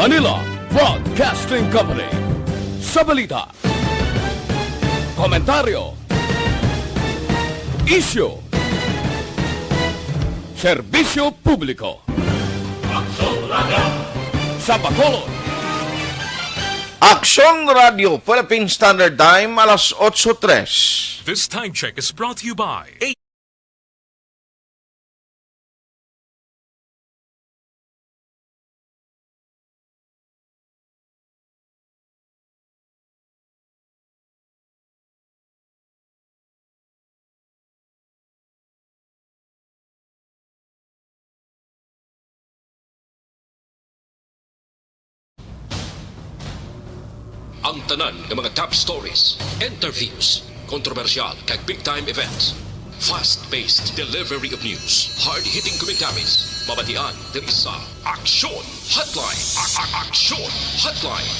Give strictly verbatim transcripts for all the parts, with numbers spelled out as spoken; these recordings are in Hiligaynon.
Manila Broadcasting Company. Sa balita, komentaryo, isyu, serbisyo publiko. Sa Bacolod, Aksyon Radio Philippine Standard Time, alas otso tres. This time check is brought to you by Ang tanan nga mga top stories, interviews, kontrobersyal kag big time events. Fast-paced delivery of news, hard-hitting commentaries, mabatian diri sa Aksyon Hotline. A- a- Aksyon Hotline.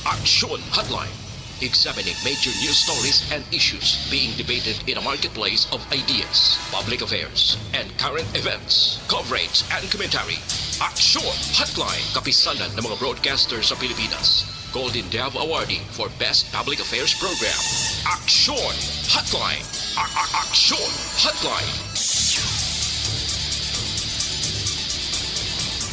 Aksyon Hotline. Examining major news stories and issues being debated in a marketplace of ideas, public affairs, and current events. Coverage and commentary. Aksyon Hotline. Kapisanan ng mga broadcaster sa Pilipinas. Golden Dove Awardee for Best Public Affairs Program. Aksyon Hotline. A- a- Aksyon Hotline.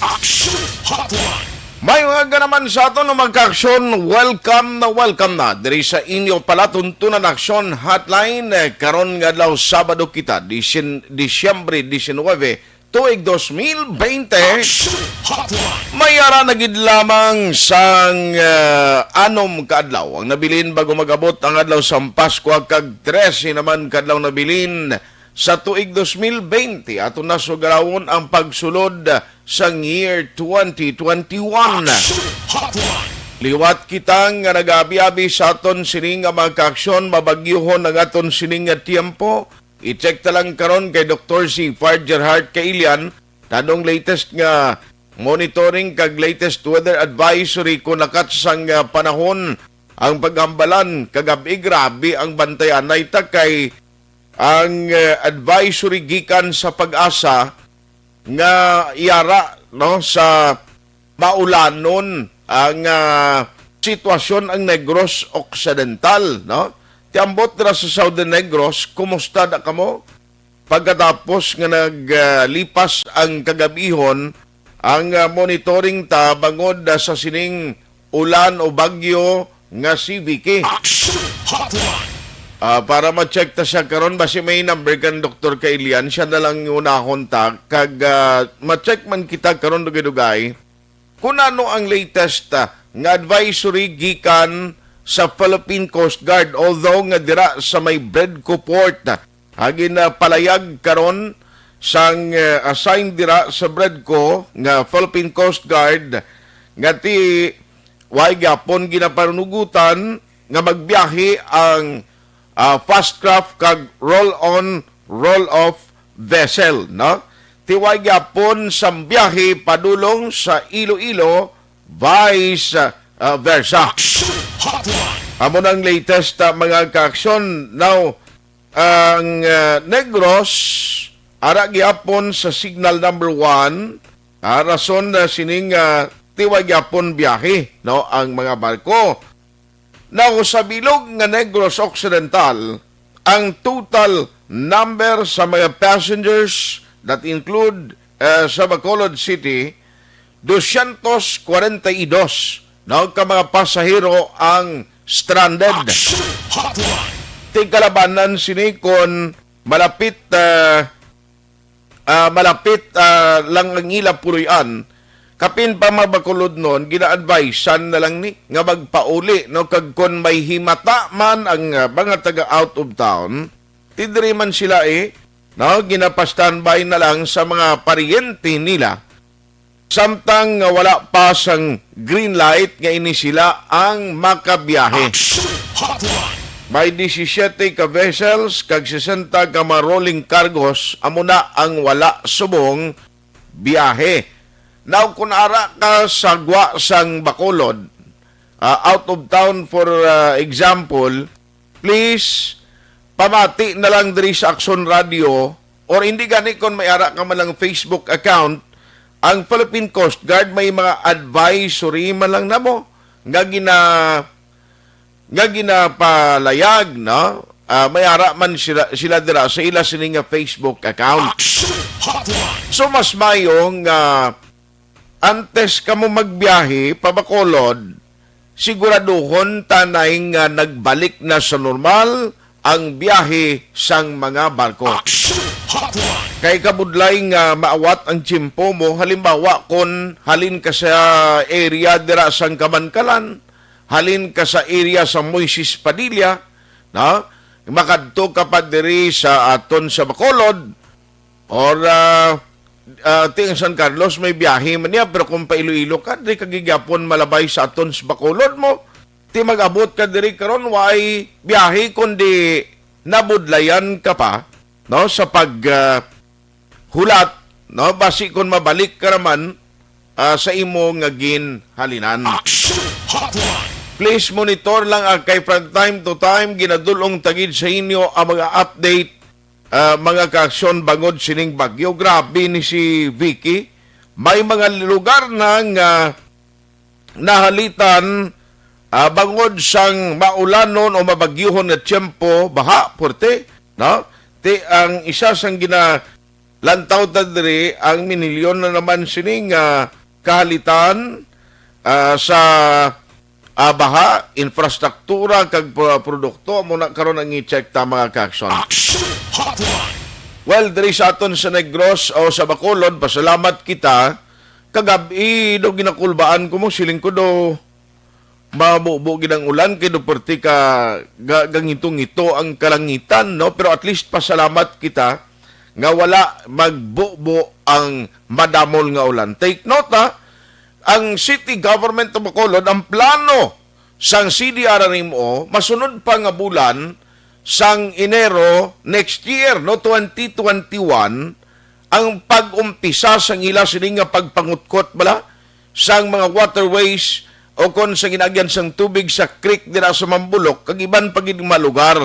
Aksyon Hotline. May mga ganaman sa aton nga magka-aksyon. Welcome na welcome na diri sa inyo palatuntunan Aksyon Hotline, eh, karon nga adlaw, Sabado kita, Disyen-, Disyembre diecinueve, tuig dos mil bente. Aksyon Hotline. May ara na gid lamang sang, eh, anom ka adlaw ang nabilin bago mag-abot ang adlaw sang Paskwa, kag trese naman ka adlaw nabilin sa tuig dos mil bente. Aton na sugarawon ang pagsulod sang year twenty twenty-one. Aksyon Hotline. Liwat kita nga nag-abi-abi sa aton sini nga mga kaaksyon, mabagyuhon ang aton sini nga tiyempo. I-check ta lang karon kay Doktor si Fard Gerhart Kailian, tanong latest nga monitoring kag latest weather advisory kung lakat sang, ah, panahon ang paghambalan kag abi, grabe ang bantayan. Naitak kay ang, eh, advisory gikan sa PAGASA nga yara, no, sa maulanon ang, ah, sitwasyon ang Negros Occidental, no? Ti ambot dira sa Southern Negros, kumusta da kamo? Pagkatapos nga nag, ah, lipas ang kagabihon, ang, ah, monitoring ta bangod, ah, sa sining ulan o bagyo nga si Vicky. Action Hotline. Ah, para ma-check ta siya karon, basi may number kan Doktor Kailian, siya na lang unahon ta. Kag, ah, ma-check man kita karon dugay-dugay kung ano ang latest, ah, nga advisory gikan sa Philippine Coast Guard, although nga dira sa may BREDCO port, ah, agi na palayag karon sang, eh, assign dira sa BREDCO nga Philippine Coast Guard nga ti way gyapon ginapanugutan nga magbiyahe ang, ah, fast craft kag roll-on, roll-off vessel, no? Ti way gyapon sang biyahe padulong sa Iloilo, vice, ah, versa. Action Hotline. Amo nang latest, ah, mga kaaksyon. Now, ang, ah, Negros, ara gyapon sa signal number one, ah, rason na sining, ah, ti way gyapon biyahe, no, ang mga barko. Now, sa bilog nga Negros Occidental, ang total number sa mga passengers that include, eh, sa Bacolod City, dosyentos kwarenta y dos, no, ka mga pasahero ang stranded. Action Hotline. Tigkalabanan sini kon malapit, ah, ah, malapit, ah, lang ang ila puloy-an. Kapin pa mga Bacolodnon, gina-advisean na lang ni nga magpauli, no, kag kon may himata man ang, ah, mga taga out of town, ti diri man sila, eh, no, ginapa-standby na lang sa mga paryente nila. Samtang nga wala pa sang green light nga ini sila ang makabiyahe. Action Hotline. May disisiete ka vessels kag sesenta ka mga rolling cargos amo na ang wala subong biyahe. Now, kung ara ka sa gwa sang Bacolod, ah, out of town, for, ah, example, please, pamati na lang diri sa Aksyon Radio, or hindi gani, kung may ara ka man lang Facebook account, ang Philippine Coast Guard may mga advisory man lang namo nga gina-, nga ginapalayag, no? Ah, may ara man sila, sila dira sa ila sini nga Facebook account. Action Hotline. So, mas mayo nga antes kamo magbiyahe pa Bacolod, siguraduhon tanay nga nagbalik na sa normal ang biyahe sang mga barko. Action Hotline. Kay kabudlay nga maawat ang tiyempo mo, halimbawa, kon halin ka sa area dira sang Kamankalan, halin ka sa area sa Moises Padilla, no? Makadto ka pa diri sa aton sa Bacolod, or, ah, ah, ting San Carlos, may biyahe man niya, pero kung pa Iloilo ka, di ka gigapon malabay sa aton sa Bacolod mo. Ti mag-abot ka diri karon, way biyahe, kundi nabudlayan ka pa, no, sa pag, ah, hulat, no, basi kung mabalik ka naman, ah, sa imo nga ginhalinan. Action Hotline. Please monitor lang, ah, kay from time to time ginadul-ong ta gid sa inyo ang mga update, ah, mga kaaksyon bangod sining bagyo. Grabe ni si Vicky. May mga lugar na nga nahalitan, ah, bangod sang maulanon o mabagyuhon nga tiyempo, baha, puwerte, no? Ti ang isa sang ginalantaw ta diri, ang minilyon na naman sini nga kahalitan, ah, sa, ah, baha, infrastruktura kag pro-, produkto. Amo na karon ang i-check ta, mga kaaksyon. Action Hotline. Well, diri sa aton sa Negros o sa Bacolod, pasalamat kita. Kagab-i do ginakulbaan ko mo, siling ko do, mabubo gid ang ulan kay do perti ka ga-, gangito-ngito ang kalangitan, no? Pero at least pasalamat kita nga wala magbubo ang madamol nga ulan. Take note, ha, ang City Government of Bacolod, ang plano sang C D R R M O, masunod pa nga bulan sang Enero next year, no, twenty twenty-one, ang pag-umpisa sang ila sini nga pagpangutkot bala sang mga waterways o kon sa ginagyan sang tubig sa creek dira sa Mambulok kag iban pa gid nga lugar,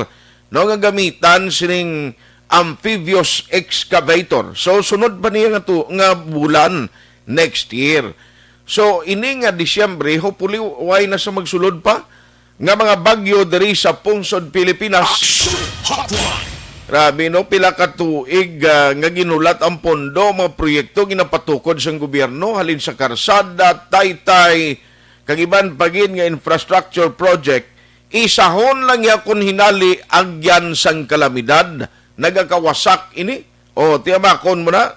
no, nga gamitan sining amphibious excavator. So, sunod pa niya nga tu-, nga bulan next year. So, ini nga Disyembre, hopefully, way na sa magsulod pa nga mga bagyo diri sa pungsod Pilipinas. Action Hotline. Grabe, no? Pila ka tuig, ah, nga ginulat ang pondo, mga proyekto ginapatukod sang gobyerno, halin sa karsada, taytay, kag iban pa gid nga infrastructure project, isahon lang ya kon hinali agyan sang kalamidad, nagakawasak ini. O, tiyamakon mo na,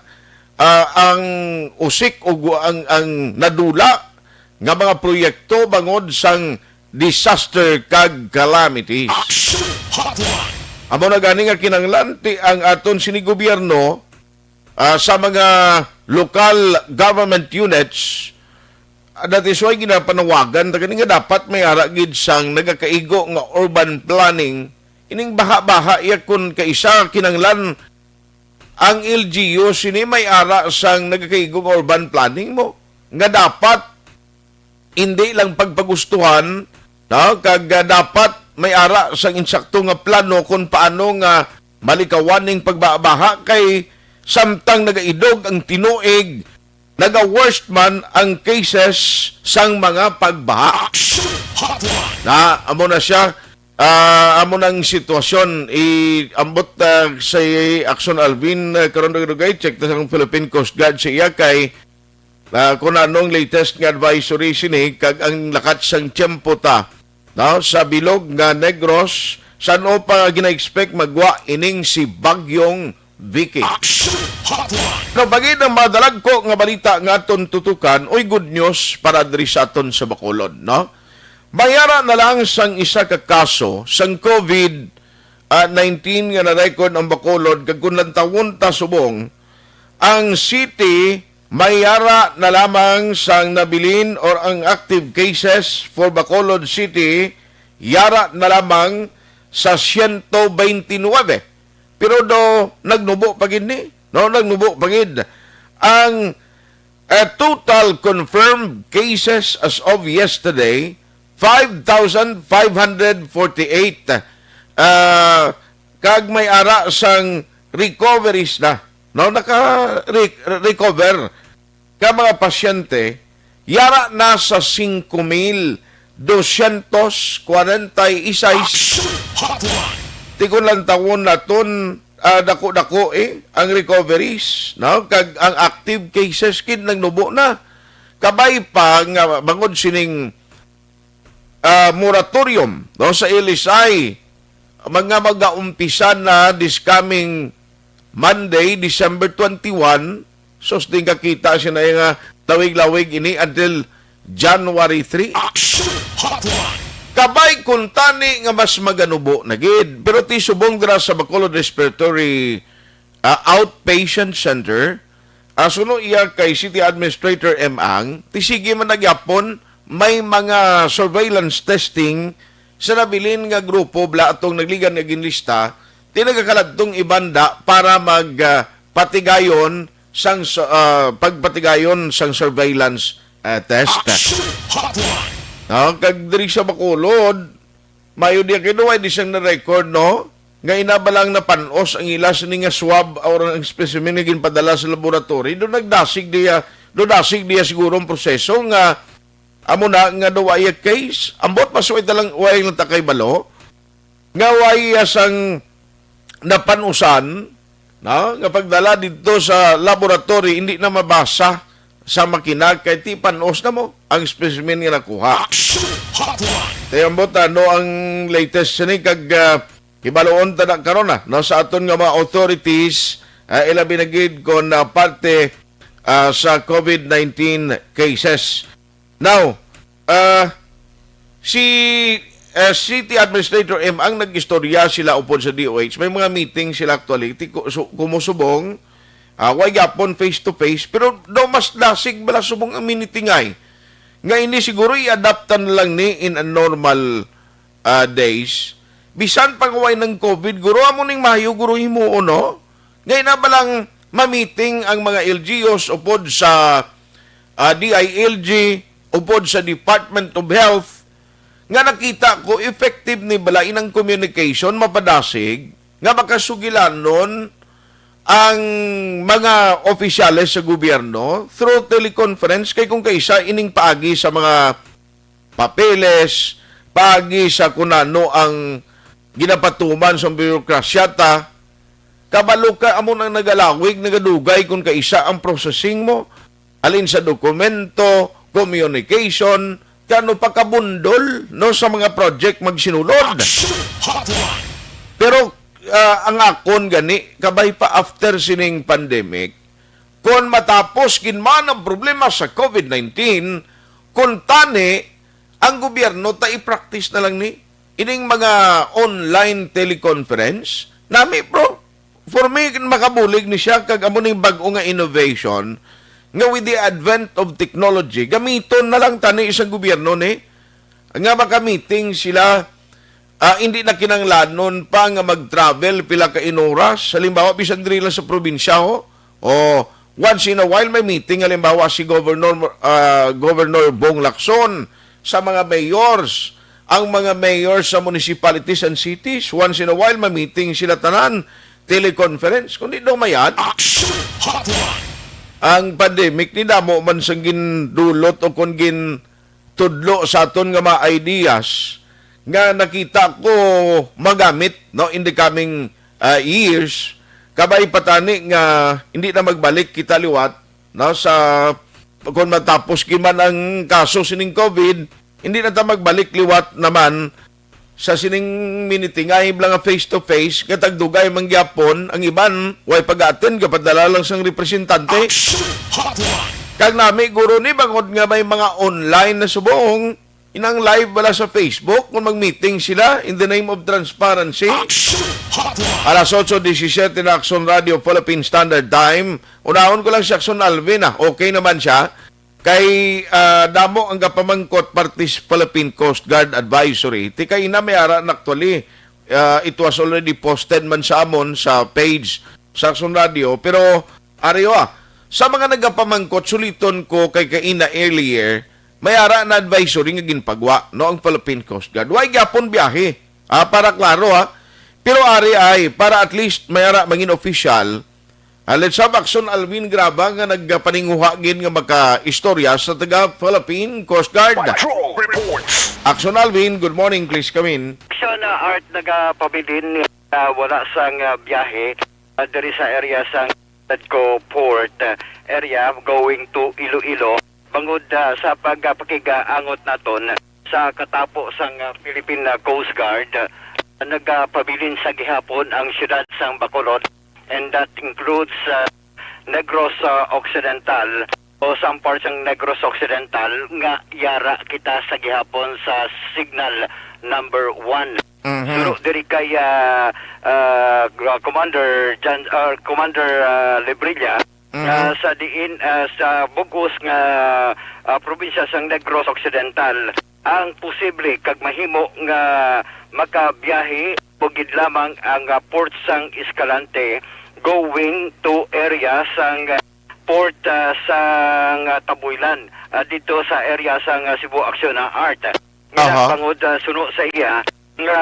ah, ang usik ug ang, ang nadula nga mga proyekto bangod sang disaster kag calamity. Action Hotline. Amo na gani nga kinahanglan ti ang aton sini gobyerno, ah, sa mga local government units, ah, that is why ginapanawagan ta gani nga dapat may ara gid sang nagakaigo nga urban planning. Ining baha-baha iya kun kaisa kinahanglan ang L G U sini may ara sang nagakaigo nga urban planning mo nga dapat hindi lang pagpagustuhan, no? Kag, ah, dapat may ara sang insakto nga plano kung paano nga malikawan ning pagbaha kay samtang nagaidog ang tinuig, naga-worst man ang cases sang mga pagbaha. Action Hotline. Na, amo na siya. Ah, amo nang sitwasyon. Iambot, ah, si Action Alvin, ah, karon dugay-dugay, check ta sa Philippine Coast Guard sa iya kay, ah, kung anong latest nga advisory sini, kag ang lakat sang tiyempo ta, no, sa bilog nga Negros, san-o pa gina-expect magwa ining si Bagyong Vicky. Action Hotline. No, pagid ang madalagko nga balita nga aton tutukan, uy, good news para diri sa aton sa Bacolod, no? Mayara na lang sang isa ka kaso sang COVID, ah, nineteen nga na-record ang Bacolod, kag kung lantawon ta subong, ang city mayara na lamang sang nabilin or ang active cases for Bacolod City yara na lamang sa siyento bente nuwebe. Pero do, nagnubo pa gid ni, no? Nagnubo pa gid. Ang, eh, total confirmed cases as of yesterday, five thousand five hundred forty-eight. Ah, kag may ara sang recoveries na, no? Naka-re-, recover ka mga pasyente yara na sa singko mil dosyentos kwarenta y seis. Action Hotline! Tikon lang tawon naton, ah, dako-dako, eh, ang recoveries, no? Kag ang active cases gid nagnubo na. Kabay pa nga bangod sining, ah, moratorium, no, sa L S I, mga mag-aumpisa na this coming Monday, December twenty-one, sus, di kakita siya na nga lawig-lawig ini until January three. Action Hotline! Kabay kuntani nga mas maganubo na gid. Pero ti subong dira sa Bacolod Respiratory, ah, Outpatient Center, ah, suno iya kay City Administrator M. Ang, ti sige man na gyapon may mga surveillance testing sa nabilin nga grupo bala atong nagligan nga ginlista, ti nagakaladtong iban da para mag, ah, patigayon sang s-, ah, pagpatigayon sang surveillance, ah, test. Action Hotline! No, kag diri sa Bacolod, mayo diya kay duway di siyang na-record, no? Nga ina ba lang napanos ang ila sini nga swab or ang specimen nga ginpadala sa laboratory, do nagdasig diya, do dasig diya siguro ang proseso nga amo na nga duway iya case. Ambot pa suway talang way lang takay balo nga way iya sang napanusan, no? Nga pagdala dito sa laboratory, hindi na mabasa sa makina kay ti panos na mo ang specimen nga nakuha. Action Hotline! Tayo ang buta, no, ang latest sini kag, ah, hibaluon ta na karon na, no, sa aton nga mga authorities, ah, ilabi na gid kon, ah, parte, ah, sa COVID nineteen cases. Now, ah, si, ah, City Administrator M ang nag-istorya sila upod sa D O H. May mga meeting sila actually. Ti-, ku-, su-, kumusubong, ah, way gapon face to face, pero daw mas dasig bala subong ang minitingay. Nga ini siguro i-adaptan lang ni in a normal, ah, days. Bisan pag way ng COVID, guro amo ning mayo, guro himuon, no? Ngay na ba lang mamiting ang mga L G Us upod sa, ah, D I L G, upod sa Department of Health, nga nakita ko effective ni bala inang communication, mapadasig, nga makasugilanon ang mga opisyales sa gobyerno through teleconference, kay kung kaisa ining paagi sa mga papeles, paagi sa kun ano ang ginapatuman sa birokrasya ta, kabalo ka amo nang nagalawig, nagadugay kung kaisa ang processing mo, alin sa dokumento, communication, kano pakabundol, no, sa mga project magsinulod. Action Hotline! Pero, ah, ang akon gani, kabay pa after sining pandemic, kon matapos gid man ang problema sa COVID nineteen, kuntani ang gobyerno ta i-practice na lang ni ining mga online teleconference. Nami, bro, for me, makabulig ni siya kag amo ning bag-o nga innovation nga with the advent of technology, gamiton na lang tani isang gobyerno ni nga maka-meeting sila, ah, hindi na kinahanglanon pa nga mag-travel pila ka inoras. Halimbawa, bisan diri lang sa probinsya, ho, o once in a while may meeting, halimbawa, si Governor, ah, Governor Bong Lacson sa mga mayors, ang mga mayors sa municipalities and cities, once in a while may meeting sila tanan, teleconference. Kundi daw mayad, Action Hotline! Ang pandemic ni damo man sang gindulot o kon gin tudlo sa aton nga mga ideas nga nakita ko magamit, no, in the coming, ah, years. Kabay pa tani nga hindi na magbalik kita liwat, no, sa, kung matapos giman ang kaso sining COVID, hindi na ta magbalik liwat naman sa sining minitingay lang nga face to face, nga tagdugay man gyapon, ang iban way pag-attend, gapadala lang sang representante. Action Hotline! Kag nami guro ni bangod nga may mga online na subong, inang live bala sa Facebook kung mag-meeting sila in the name of transparency. Action Hotline! Alas otso disisiete na, Action Radio Philippine Standard Time. Unahon ko lang si Action Alvin, ah. Okay naman siya. Kay, ah, damo ang gapamangkot parte sa Philippine Coast Guard Advisory. Ti kay ina may ara na actually, ah, it was already posted man sa amon sa page sa Action Radio. Pero, ariyo, ah, sa mga nagapamangkot, suliton ko kay kaina earlier, may ara na advisory nga ginpagwa, no, ang Philippine Coast Guard. Way gyapon biyahe, ah, para klaro, ah. Pero ari ay, para at least may ara mangin official, Ah, let's have Action Alvin Graba nga nagpaninguha gid nga makaistorya sa taga Philippine Coast Guard. Patrol reports. Action Alvin, good morning, please come in. Action, ah, Art, nagapabilin, ah, wala sang, ah, biyahe, ah, diri sa area sang Sadco Port, ah, area going to Iloilo. Bangod, ah, sa pagpakigaangot naton sa katapo sang, ah, Philippine, ah, Coast Guard, ah, nagapabilin sa gihapon ang siyudad sang Bacolod, and that includes, ah, Negros, ah, Occidental o some parts ng Negros Occidental nga yara kita sa gihapon sa signal number one. Mhm. Suno diri kay, ah, ah, Commander Jan-, ah, Commander, ah, Lebrilla, Mhm. ah, sa diin, ah, sa bugos nga, ah, probinsya sang Negros Occidental, ang posible kag mahimo nga makabiyahe o gid lamang ang, ah, port sang Escalante going to area sang, ah, port, ah, sang, ah, Tabuilan, ah, dito sa area sang, ah, Cebu Action, ah, Art. Nga Aha. bangod, ah, suno sa iya nga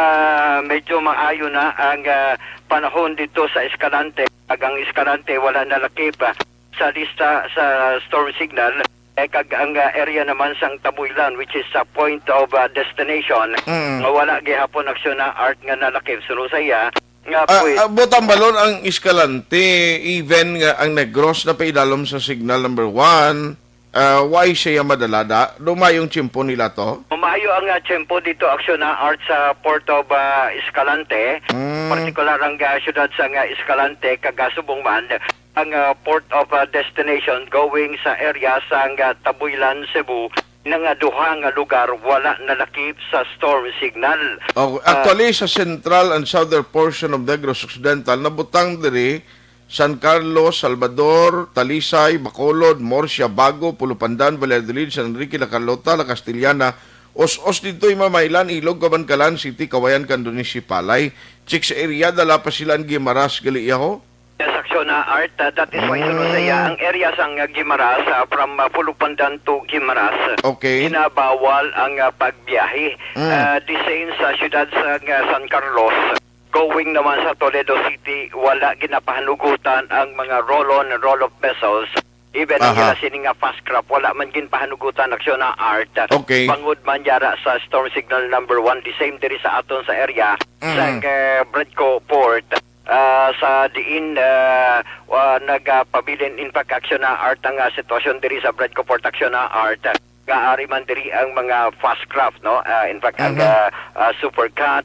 medyo maayo na ang, ah, panahon dito sa Escalante, ag ang Escalante wala nalakip, ah, sa lista sa storm signal, eh, kag ang, ah, area naman sang Tabuilan, which is sa point of, ah, destination, Mm. nga wala gihapon Action, ah, Art, nga nalakip suno sa iya nga Ah, pwes- ah, butang balon ang Escalante, even nga ang Negros na paidalom sa signal number one, ah, why siya madalada? Dumayong tiyempo nila to? Maayo ang, ah, tiyempo dito, Action, ah, Art, sa Port of, ah, Escalante, Mm. partikular ang, ah, siyudad sa nga Escalante, kag, ah, subong man ang, ah, port of, ah, destination going sa area sang, ah, Tabuilan, Cebu, na nga duha nga lugar wala nalakip sa storm signal. Oh, Ah, actually, sa central and southern portion of Negros Occidental, nabutang diri San Carlos, Salvador, Talisay, Bacolod, Murcia, Bago, Pulupandan, Valladolid, San Enrique, La Carlota, La Castellana, Os-os didto, Imamaylan, Ilog, Kabankalan City, Kawayan, Candones, Sipalay. Chicks area, dala pa sila ang Guimaras, gali iya ho? Yes, Action, ah, Art, ah, that is why, suno sa iya, Mm. ang area sang, ah, Guimaras, ah, from, ah, Pulupandan to Guimaras, Okay. ginabawal ang, ah, pagbiyahe. Mm. Ah, the same sa siyudad sa, ah, San Carlos. Going naman sa Toledo City, wala ginapahanugutan ang mga roll-on and roll-off vessels. Even ang Aha. ila sini nga fast craft, wala man ginpahanugutan, Action, ah, Art. Okay. Bangod man yara sa storm signal number one, the same diri sa aton sa area, Mm. sa, eh, Bradco Port. Ah, sa diin, ah, wa-, nagapabilin, in fact, Action, ah, Art, ang, ah, sitwasyon diri sa Bradco Port, Action, ah, Art, nga ari man diri ang mga fast craft, no? Ah, in fact, ang, Mhm. ah, ah, Super Cat,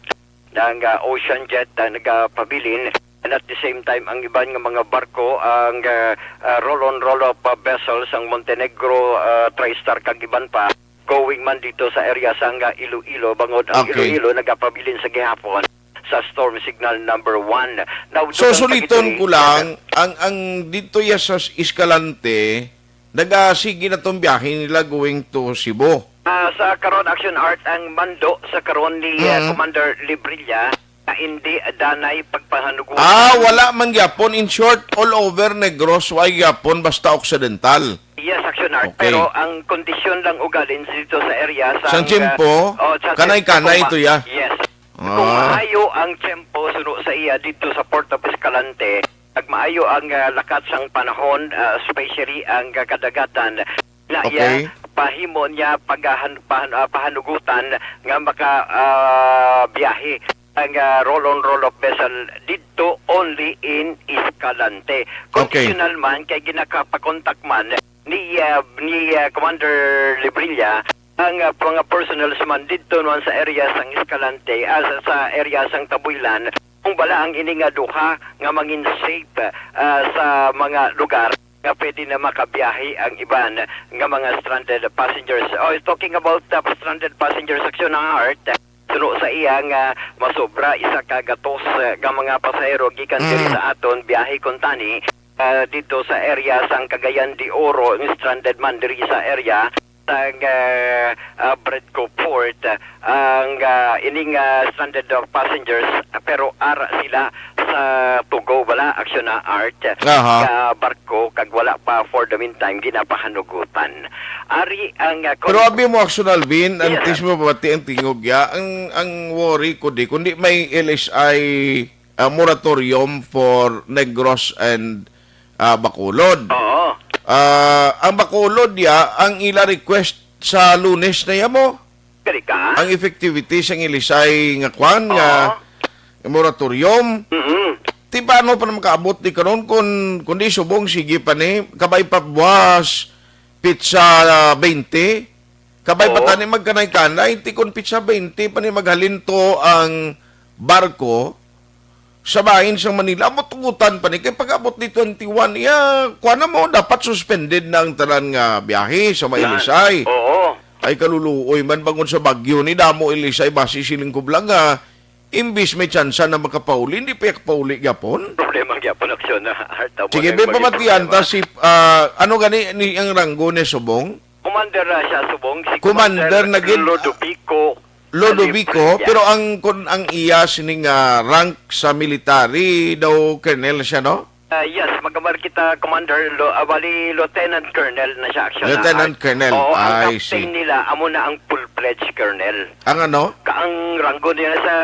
ang, ah, Ocean Jet, ah, nagapabilin. And at the same time, ang iban nga mga barko, ang, ah, ah, roll-on, roll-off, ah, vessels, ang Montenegro, ah, TriStar, kag iban pa, going man dito sa area sang, ah, Iloilo, bangod ang Okay. Iloilo nagapabilin sa gihapon sa storm signal number one. Now, So, dugang suliton kagituri, ko lang, ang, ang dito ya sa Escalante, nagasige na tong biyahe nila going to Cebu. Ah, sa karon, Action Art, ang mando sa karon ni, ah, Mm. Commander Librilla, na hindi danay pagpahanugutan. Ah, wala man gyapon. In short, all over Negros, way gyapon, basta Occidental. Yes, Action Art. Okay. Pero ang kondisyon lang ugalin dito sa area sa Sang tiyempo, oh, sa kanay-kanay tiyempo, to, ya. Yes. Kung Ah. maayo ang tiyempo suno sa iya dito sa Port of Escalante, nagmaayo ang, ah, lakat sang panahon, ah, especially ang, ah, kadagatan, na Okay. iya pahimo niya pagahan-, pahan-, ah, pahanugutan nga maka, ah, biyahe ang, ah, roll-on, roll-off vessel didto only in Escalante. Okay. Conditional man kay ginakapakontak man ni, ah, ni, ah, Commander Librilla ang, ah, mga personnels man didto naman sa area sang Escalante, ah, sa, sa area sang Tabuilan, kung bala ang ini nga duha nga mangin safe, ah, sa mga lugar nga pwede na makabiyahe ang iban nga mga stranded passengers. Oh, talking about the stranded passengers, Action Art, suno sa iya nga masobra isa ka gatos, eh, nga mga pasahero gikan diri Mm. sa aton biyahe kuntani, ah, dito sa area sang Cagayan de Oro, stranded man diri sa area sang, ah, ah, Bradco Port, ang, ah, ining, ah, stranded, ah, passengers, ah, pero ara sila sa Tugo, wala, Action Art, Aha. nga barko, kag wala pa for the meantime ginapahanugutan. Ari ang, ah, Pero kon- abi mo, Action Alvin, ang Yes, sir. tis mo pati ang tingog ya, ang, ang worry ko di, kundi may L S I, ah, moratorium for Negros and, ah, Bacolod. Oo. Ah, ang Bacolod ya, ang ila request sa Lunes na ya mo. Kali ka? Ang effectivity sang Ilisay nga kwan, nga Oo. moratorium. Mm-mm. Ti paano pa na makaabot ni karon kun, kun di subong sige pa ni, kabay pa buwas, pitsa twenty, kabay pa Oo. tani magkanay-kanay, ti kun pitsa twenty pa ni maghalin to ang barko sa bahin sang Manila, amo tugutan pa ni, kay pag-abot ni twenty-one, iya, kuha na mo, dapat suspended na ang tanan nga biyahe sa Yan. Mailisay. Oo. Ay, kaluluoy man bangon sa bagyo ni damo Ilisay, basi siling ko lang nga, imbis may tsansa na makapauli, hindi pa kapauli gyapon. Problema gyapon, aksyon na. Heart of Sige, may pamatian ta si, ah, ano gani ni ang ranggo ni Subong? Commander, ah, siya subong, si Commander Commander na gid, Lodovico Lodovico, Librilla. Pero ang, kun ang iya sining, ah, rank sa military daw, Colonel siya, no? Ah, yes, magamar kita, Commander, Lo-, ah, bali, Lieutenant Colonel na siya, aksyon na. Lieutenant Colonel. Oo, ang I captain see. nila, amo na ang full-fledged Colonel. Ang ano? Ka-, ang ranggo niya sa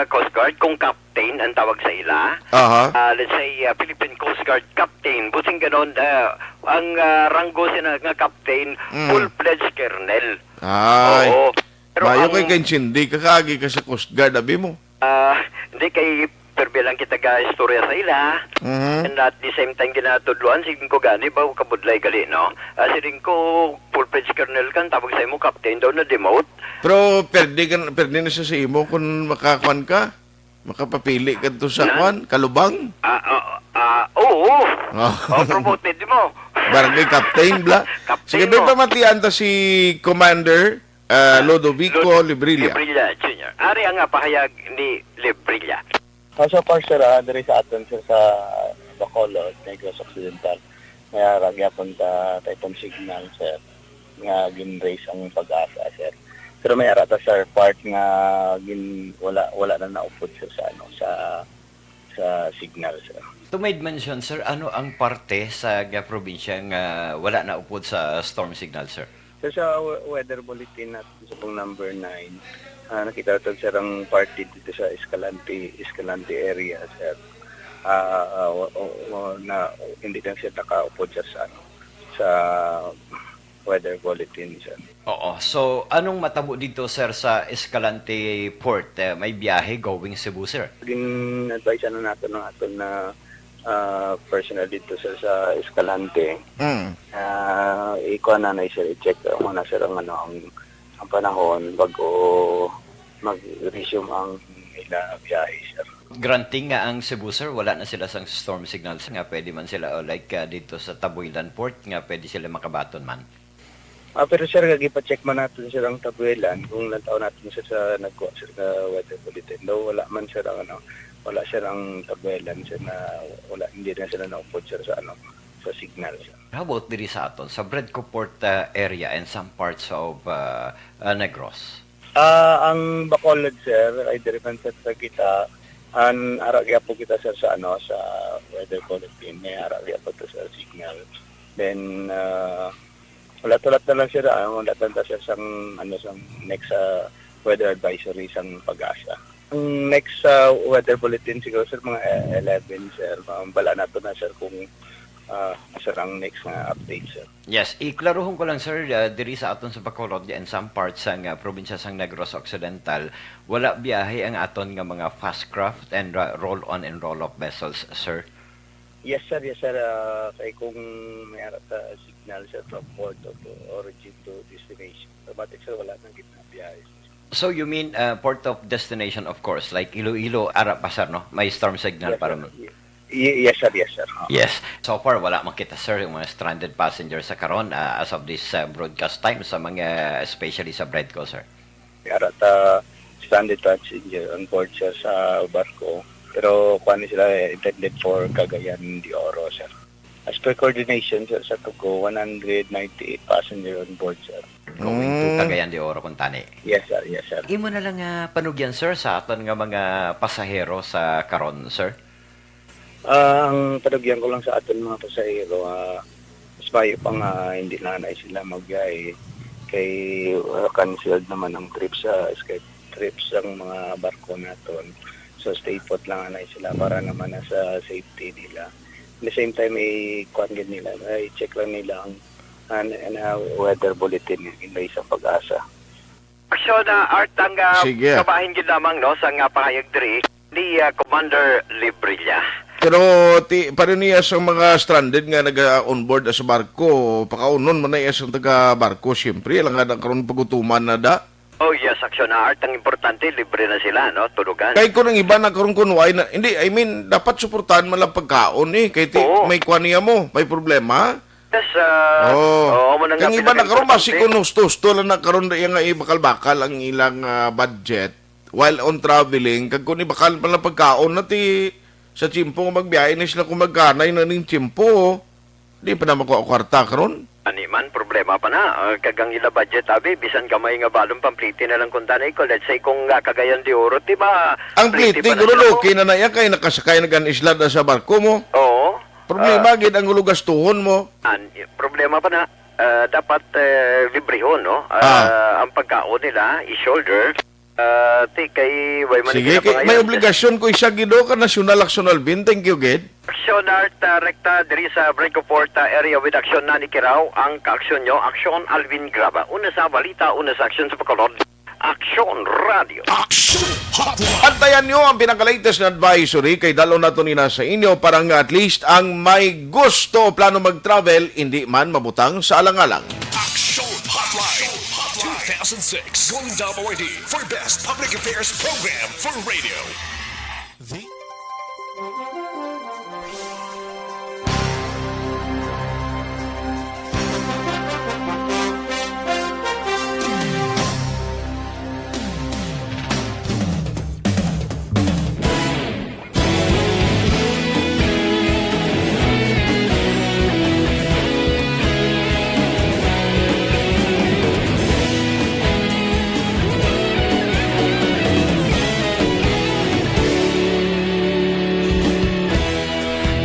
Coast Guard, kung captain ang tawag sa ila, Aha. ah, let's say, ah, Philippine Coast Guard captain, busing ganon, ah, ang, ah, ranggo sina nga captain, Mm. full-fledged Colonel. Ay. Oo. Pero Mayo ang kay kaintindi ka, kaagi ka sa Coast Guard, abi mo. Ah, hindi kay permi lang kita ga istorya sa ila. Mhm. And at the same time, ginatudloan, siling ko gani ba, kabudlay gali, no? Ah, siling ko, full-fledged colonel ka, ang tawag sa imo, captain daw na demote. Pero pwede ka, pwede na siya sa imo kung makakuan ka, makapapili ka to sa Na? kuan, kalubang. Ah, ah, ah, oo. Oh. Oh, promoted mo. Barangay captain, bla. Captain Sige, may mo. pamatian ta si Commander, ah, Ah, Lodovico Lod-, Librilla. Librilla Junior. Ari ang, ah, pahayag ni Librilla. Ah, so far, sir, ah, diri sa aton, sir, sa Bacolod, Negros Occidental, may ara gyapon ta typhoon signal, sir, nga gin-raise ang Pag-asa, sir. Pero may ara ta, sir, part nga gin-, wala, wala na naupod, sir, sa, ano, sa, sa signal, sir. To made mention, sir, ano ang parte sa, nga probinsya nga wala naupod sa storm signal, sir? Sir, sa we-, weather bulletin natin sa pong number nine, ah, nakita natin, sir, ang part dito sa Escalante, Escalante area, sir. Ah, ah, wa-, o-, o-, na, hindi lang siya nakaupod, sir, sa, ano, sa weather bulletin, sir. Oo. So, anong matabo dito, sir, sa Escalante Port? Eh, may biyahe going Cebu, sir? Gin-advise na nato ng aton na ah, personnel dito, sir, sa Escalante. Mm. Ah, ikuha na na, sir, i-check mo na, sir, ang, ano, ang, ang panahon bago mag-resume ang ila biyahe, sir. Granting nga ang Cebu, sir, wala na sila sang storm signal, sir, nga pwede man sila, oh, like, ah, dito sa Tabuilan Port, nga pwede sila makabaton man. Ah, pero, sir, gipa-check man natin, sir, ang Tabuelan, kung lantaw natin, sir, sa nagkuha, sir, nga weather bulletin. Daw wala man, sir, ang, ano, wala, sir, ang Tabuelan, sir, na wala, hindi na sila naupod, sir, sa, ano, sa signal, sir. How about diri sa aton, sa Bredco Port, uh, area and some parts of, uh, uh, Negros? Ah, ang Bacolod, sir, ay diri man, sir, sa kita, an, ara gyapon kita, sir, sa, ano, sa weather bulletin. May ara gyapon to, sir, signal. Then, ah, Hulat-hulat na lang, sir, ah. Hulat lang ta, sir, sang, ano, sang next, ah, weather advisory sang Pag-asa. Ang next, ah, weather bulletin siguro, sir, mga, eh, eleven, sir. Um, bala nato na, sir, kung, ah, sir, ang next nga update, sir. Yes, iklaruhon ko lang, sir, ah, diri sa aton sa Bacolod and some parts sang, ah, probinsya sang Negros Occidental, wala biyahe ang aton nga mga fast craft and, ah, roll-on and roll-off vessels, sir. Yes, sir. Yes, sir. Ah, kay kung may ara ta signal, sir, from port of origin to destination, automatic, sir, wala nang gid na biyahe, sir. So, you mean, uh, port of destination, of course, like Iloilo, ara pa, sir, no? May storm signal Yes, para sir. ma- Y-, y-, yes, sir. Yes, sir. Ah. Yes. So far, wala man kita, sir, yung mga stranded passengers sa karon, ah, as of this, uh, broadcast time, sa mga, especially sa Bredco, sir. May ara ta stranded passenger on board, sir, sa barko. Pero kuwan ni sila, eh, intended for Cagayan de Oro, sir. As per coordination, sir, sa Tugo, one hundred ninety-eight passenger on board, sir. Going to Mm. Cagayan de Oro, kuntani. Yes, sir. Yes, sir. Imo na lang nga panugyan, sir, sa aton nga mga pasahero sa karon, sir? Ah, ang panugyan ko lang sa aton mga pasahero, ah, mas maayo pa nga hindi na anay sila magbiyahe kay, ah, canceled naman ang trip sa, escape trip sang mga barko naton. So, stay put lang anay sila para naman na sa safety nila. At the same time, i-kuwan gid nila, i-check lang nila ang, an-, an-, ah, weather bulletin nga ginbay sa PAGASA. Aksyon, ah, Art, ang, ah, Sige. kabahin gid lamang, no, sa nga pahayag diri ni, ah, Commander Librilla. Pero ti-, pareho niya sa mga stranded nga naga-onboard sa barko, pakaunon man na iya sa taga-barko, siyempre, alangan ang karon pagutuman na da. Oh, yes, Aksyon, ah, Art, ang importante, libre na sila, no, tulugan. Kay kung ang iba na karon kun why na, hindi, I mean, dapat suportahan man lang pagkaon, eh, kay ti-, Oo. may kuwan niya mo, may problema. Yes, ah, Oo. oo, mo nang Ang iba na karon, basi importante. Kung husto-husto lang na karon, iya nga ibakal-bakal ang ilang, ah, budget while on traveling, kag kung ibakal pa lang pagkaon na ti sa tiyempo nga magbiyahe na sila, kung magkanay na ning tiyempo, di pa na makuha kwarta karon. Ani man, problema pa na. Ah, kag ang ila budget, abi, bisan gamay nga balon, pampliti na lang kung tanay ko. Let's say, kung, ah, Cagayan de Oro, di ba, Ang pliti pliti, pa na guro, sila, okay na na iya kay nakasakay na gan isla da sa barko mo. Oo. Problema Ah. gid ang ulo gastuhon mo. An-, problema pa na, ah, dapat, eh, librehon, no? Ah. Ah, ang pagkaon nila, i-shoulder. Ah, ti, kay way man Sige, kay may ginapangayan. Obligasyon ko isa gid, oh, ka National Aksyon Alvin. Thank you, gid. Aksyon Art, ah, Recta, diri sa Brigoport, ah, area with Aksyon Nani Kirao. Ang kaaksyon nyo, Aksyon Alvin Graba. Una sa balita, una sa aksyon sa Bacolod. Aksyon Radio. Action Hotline. Antayan nyo ang pinaka-latest na advisory kay dalo nato ni na sa inyo para nga at least ang may gusto o plano mag-travel, hindi man mabutang sa alang-alang. Action Hotline two thousand six Golden Dome Awardee for Best Public Affairs Program for Radio. The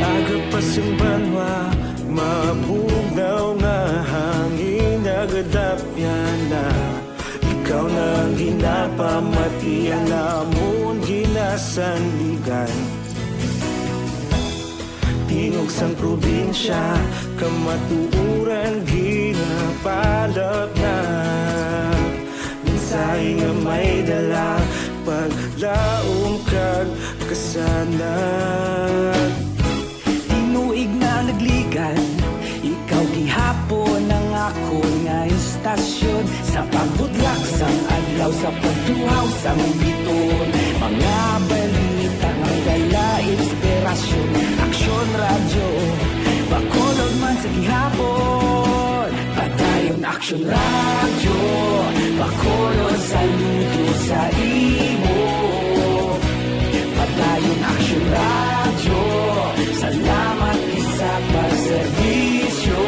Aga pa sing banwa, mabugnaw nga hangin nagadapyan na. Ikaw na ang ginapamatian namon ginasandigan. Tingog sang probinsya, kamatuoran ginapalapnag. Mensahe nga may dala, paglaom kag kasanag. Tinuig na nagligan, ikaw gihapon ang akon nga istasyon. Sa pagbutlak sang adlaw, sa pagtuhaw sang bituon, mga balita nga may dala inspirasyon. Aksyon Radyo, Bacolod man sa gihapon. Padayon Aksyon Radyo, Bacolod, saludo sa imo. Padayon Aksyon Radyo, salamat gid sa pagserbisyo.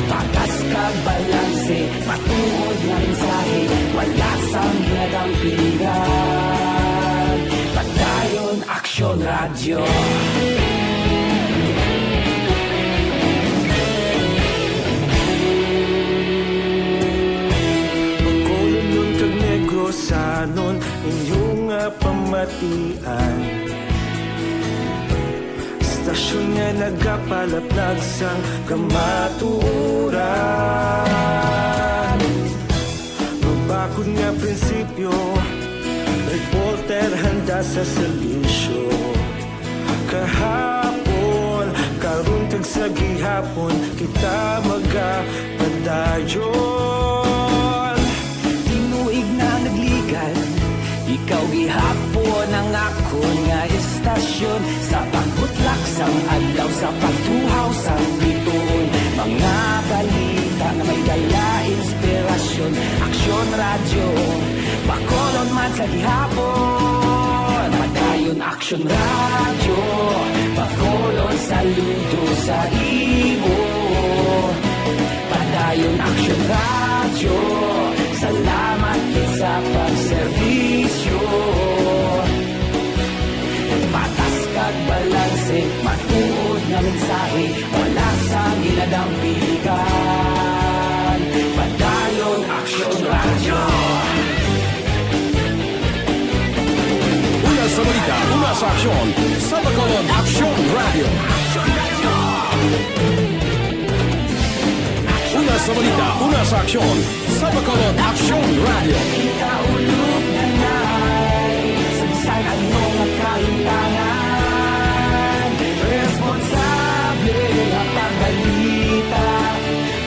Patas kag balanse, matuod nga mensahe, wala sang ginadampigan. Padayon Aksyon Radyo. Bacolodnon kag Negrosanon, inyo nga pamatian. Istasyon nga nagapalaplag sang kamatuoran. Mabakod nga prinsipyo, reporter handa sa serbisyo. Kahapon, karon kag sa gihapon, kita magapadayon. Tinuig na nagligan, ikaw gihapon ang akon nga istasyon. Sa pagbutlak sang adlaw, sa pagtuhaw sang bituon, mga balita nga may dala inspirasyon. Aksyon Radyo, Bacolod man sa gihapon. Padayon Aksyon Radyo, Bacolod, saludo sa imo. Padayon Aksyon Radyo, salamat gid sa pagserbisyo. Patas kag balanse, matuod nga mensahe, wala sang ginadampigan. Padayon Aksyon Radyo. Una sa balita, Una sa aksyon, sa Bacolod Aksyon Radio. Una sa balita, una sa aksyon, sa Bacolod Aksyon Radio. Kita ulog na nai, sa bisan ano nga kahintangan, responsable nga pagbalita.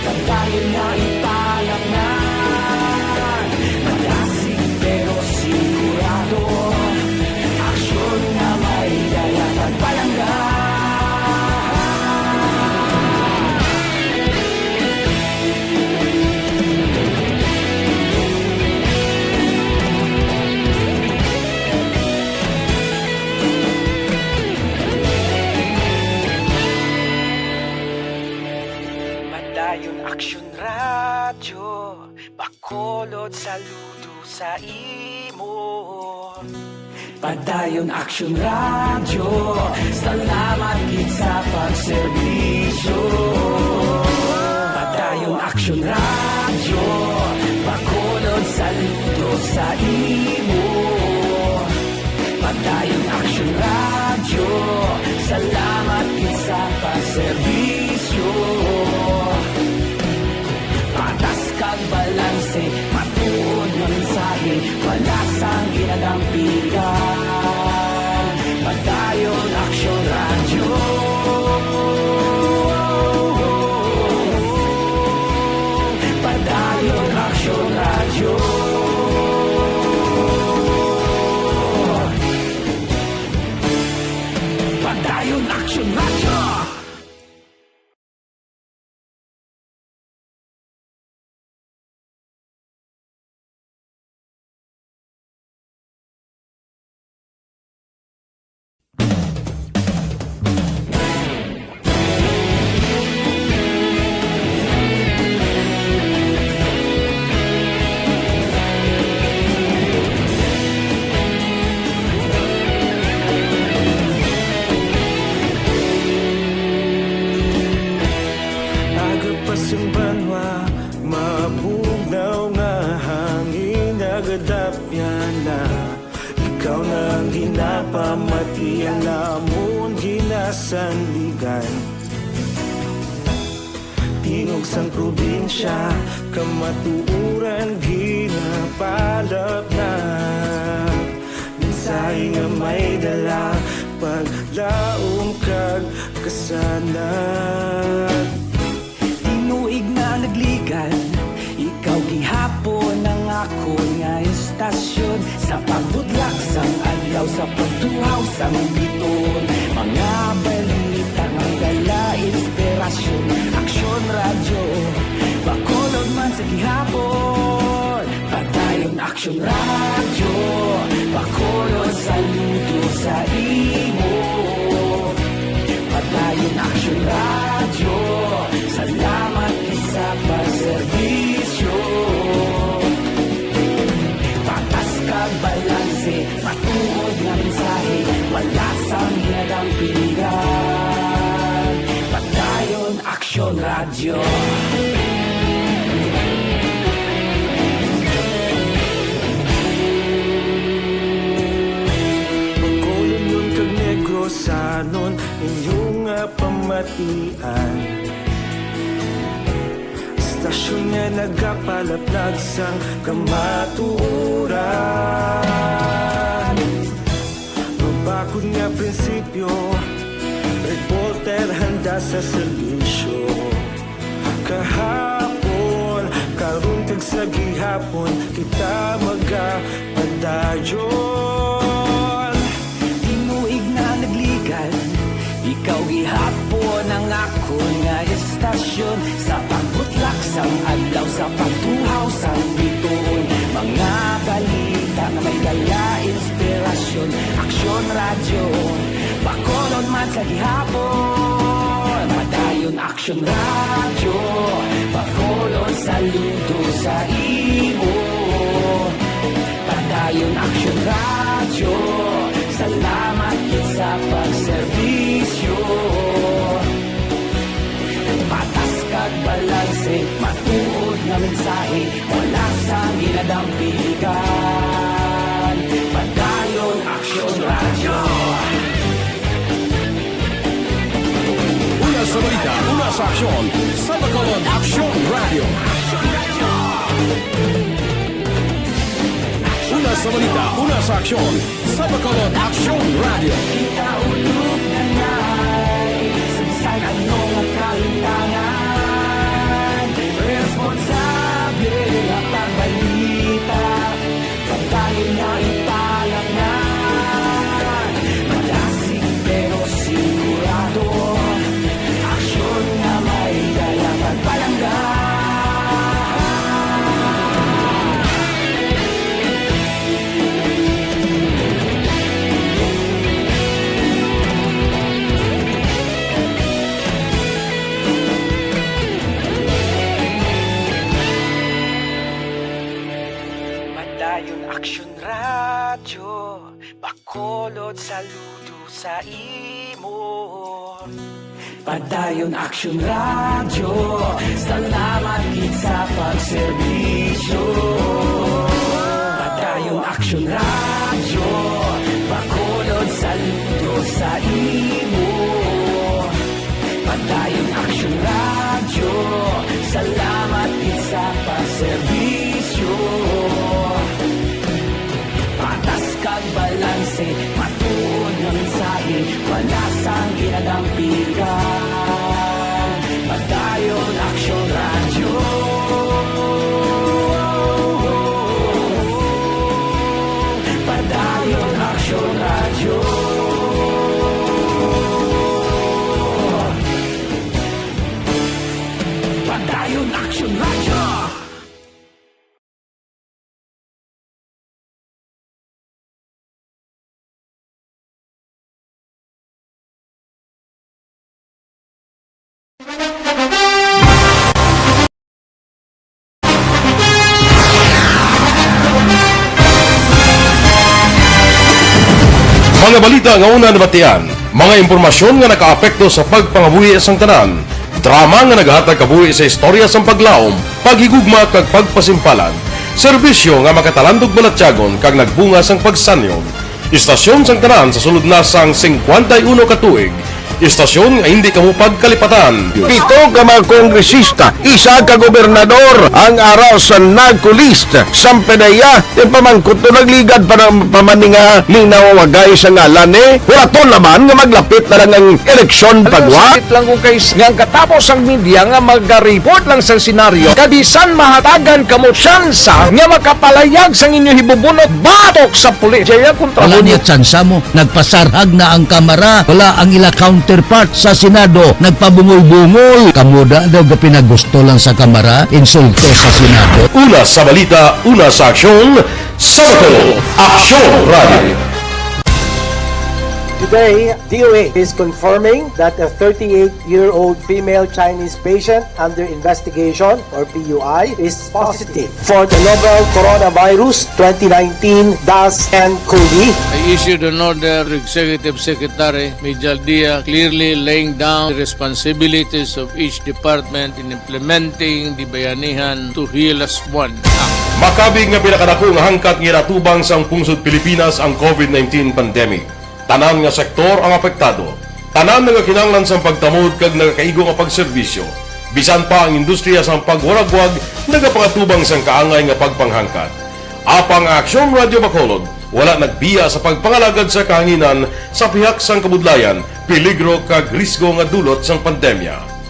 Padayon nga ipalapnan, malasig pero sigurado. Aksyon nga may dala kag palangga. Padayon Aksyon Radyo, Bacolod, saludo sa imo. Padayon Aksyon Radyo, salamat gid sa pagserbisyo. Padayon Aksyon Radyo, Bacolod, saludo sa imo. Padayon Aksyon Radyo, salamat gid sa pagserbisyo. Patas kag balanse, matuod nga mensahe, wala sang ginadampigan. Padayon Aksyon Radyo. Padayon Aksyon Radyo. Padayon Aksyon Radyo. Aga pa sang banwa, mabugnaw nga hangin, nagadapyan na. Ikaw na ang ginapamati, ang amon ginasandigan. Tingog sang probinsya, kamatuoran ginapalapnag. Mensahe nga may dala, paglaom kag kasanag. Tinuig na nagligan, ikaw gihapon ang akon nga istasyon. Sa pagbudlak sang adlaw, sa pagtuhaw sang bituon, mga balita nga dala inspirasyon. Aksyon Radyo, Bacolod man sa gihapon. Padayon Aksyon Radyo, Bacolod, saludo sa imo. Padayon Aksyon Radyo, salamat gid sa pagserbisyo. Patas kag balanse, matuod nga mensahe, wala sang ginadampigan. Padayon Aksyon Radyo. Bacolodnon kag Negrosanon, inyo nga pamatian. Istasyon nga nagapalaplag sang kamatuoran. Mabakod nga prinsipyo, reporter handa sa serbisyo. Kahapon, karon kag sa gihapon, kita magapadayon. Tinuig na nagligan, ikaw gihapon ang akon nga istasyon. Sa pagbutlak sang adlaw, sa pagtuhaw sang bituon, mga balita nga may dala inspirasyon. Aksyon Radyo, Bacolod man sa gihapon. Padayon Aksyon Radyo, Bacolod, saludo sa imo. Padayon Aksyon Radyo, salamat gid sa pagserbisyo. Patas kag balanse, matuod nga mensahe, wala sang ginadampigan. Padayon Aksyon Radyo. Aksyon sa Bacolod, Aksyon Radio. Una sa balita, una sa aksyon sa Bacolod, Aksyon Radio. Kita ulog na ngay, sa bisan ano nga kalimtangan, responsable nga pagbalita. Pagdayon nga ipalangnan, malasig pero sigurado, aksyon nga may dala pagpalangga. Padayon Aksyon Radyo, Bacolod, saludo sa imo. Padayon Aksyon Radyo, salamat gid sa pagserbisyo. Padayon Aksyon Radyo, Bacolod, saludo sa imo. Padayon Aksyon Radyo, salamat gid sa pagserbisyo. Patas kag balanse, matuod nga mensahe, wala sang ginadampigan. Padayon Aksyon Radyo. Padayon Aksyon Radyo. Padayon Aksyon Radyo. Mga balita nga una nabatian, mga impormasyon nga nakaapekto sa pagpangabuhi sang tanan, drama nga nagahatag kabuhi sa istorya sang paglaom, paghigugma kag pagpasimpalan, serbisyo nga makatalandog balatyagon kag nagbunga sang pagsanyon. Istasyon sang tanan sa sulod na sang singkwenta y uno ka tuig. Istasyon nga hindi kamo pagkalipatan. Pito ka mga kongresista, isa ka gobernador ang ara sa NAGCO list. Sang P D E A, ti pamangkot to nagligad pa ng pamaninga ni nawawagay sa ngalan ni. Huraton naman nga maglapit na lang ang eleksyon. Alam mo, pagwa. Sakit lang kung kay nga ang katapos ang media nga magaripot lang sa senaryo, kabisan mahatagan kamo tsansa nga makapalayag sang inyo hibubunot batok sa pulis. Jaya kontra. Wala mo niya tsansa mo. Nagpasarhag na ang Kamara. Wala ang ila counterpart sa Senado. Nagpabungol-bungol. Kamo da daw ga pinagusto lang sa Kamara, insulto sa Senado. Una sa balita, una sa aksyon, sa Bacolod, Aksyon Radio. Today, D O H is confirming that a thirty-eight-year-old female Chinese patient under investigation, or P U I, is positive for the novel coronavirus twenty nineteen dash N cov. I issued an order to Executive Secretary Mijal Dia, clearly laying down the responsibilities of each department in implementing the Bayanihan to Heal Us One Act. Makabig nga pinakadako nga hangkat nga ginatubang sang pungsod Pilipinas ang COVID nineteen pandemic. Tanan nga sektor ang apektado. Tanan nagakinahanglan sang pagtamod kag nagakaigo nga pagserbisyo. Bisan pa ang industriya sang pagwaragwag nagapangatubang sang kaangay nga pagpanghangkat. Apang ang Aksyon Radio Bacolod wala nagbiya sa pagpangalagad sa kahanginan sa pihak sang kabudlayan, peligro kag risgo nga dulot sang pandemya.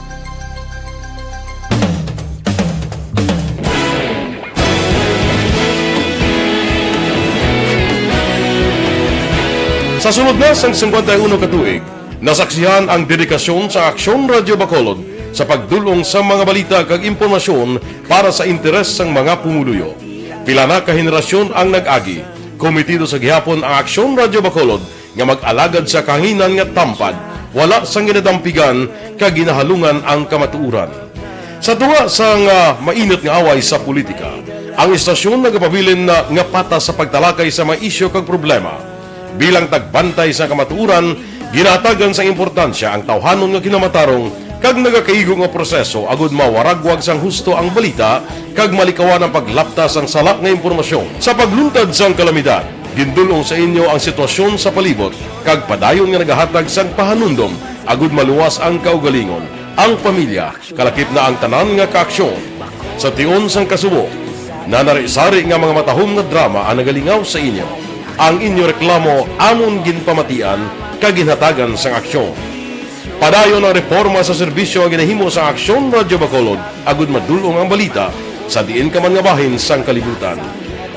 Sa sulod na sang singkwenta y uno ka tuig, nasaksihan ang dedikasyon sa Aksyon Radio Bacolod sa pagdul-ong sa mga balita kag impormasyon para sa interes sang mga pumuluyo. Pila na ka henerasyon ang nag-agi. Komitido sa gihapon ang Aksyon Radio Bacolod nga mag-alagad sa kahanginan nga tampad, wala sang ginadampigan kag ginahalungan ang kamatuoran. Sa tunga sang, ah, mainit nga away sa politika, ang istasyon nagapabilin na nga patas sa pagtalakay sa mga isyu kag problema. Bilang tagbantay sa kamatuoran, ginahatagan sang importansya ang tawhanon nga kinamatarong kag nagakaigo nga proseso agud mawaragwag sang husto ang balita kag malikawan ang paglapta sang sala nga impormasyon. Sa pagluntad sang kalamidad, gindul-ong sa inyo ang sitwasyon sa palibot kag padayon nga nagahatag sang pahanumdom agud maluwas ang kaugalingon. Ang pamilya, kalakip na ang tanan nga kaaksyon. Sa tion sang kasubo, nanari-sari nga mga matahom nga drama ang nagalingaw sa inyo. Ang inyo reklamo amon ginpamatian kag ginhatagan sang aksyon. Padayon ang reporma sa serbisyo nga ginahimo sa Aksyon Radyo Bacolod agud madul-ong ang balita sa diin ka man nga bahin sang kalibutan.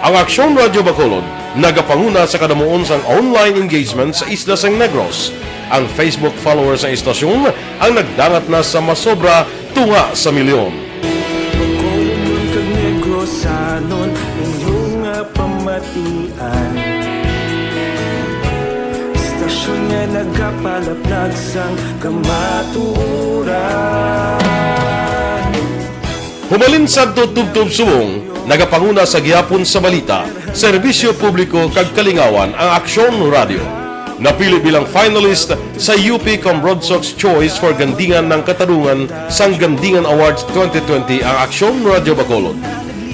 Ang Aksyon Radyo Bacolod nagapanguna sa kadamuon sang online engagement sa isla sang Negros. Ang Facebook followers sang istasyon ang nagdangat na sa masobra tunga sa milyon. Bacolod kag Negrosanon, inyo nga pamatian. Istasyon nga nagapalaplag sang kamatuoran. Hubalin sadto tubtob subong, nagapanguna sa gihapon sa balita, serbisyo publiko kag kalingawan ang Aksyon Radio. Napili bilang finalist sa U P Comrade Sox Choice for Gandingan ng Katarungan sang Gandingan Awards twenty twenty ang Aksyon Radio Bacolod.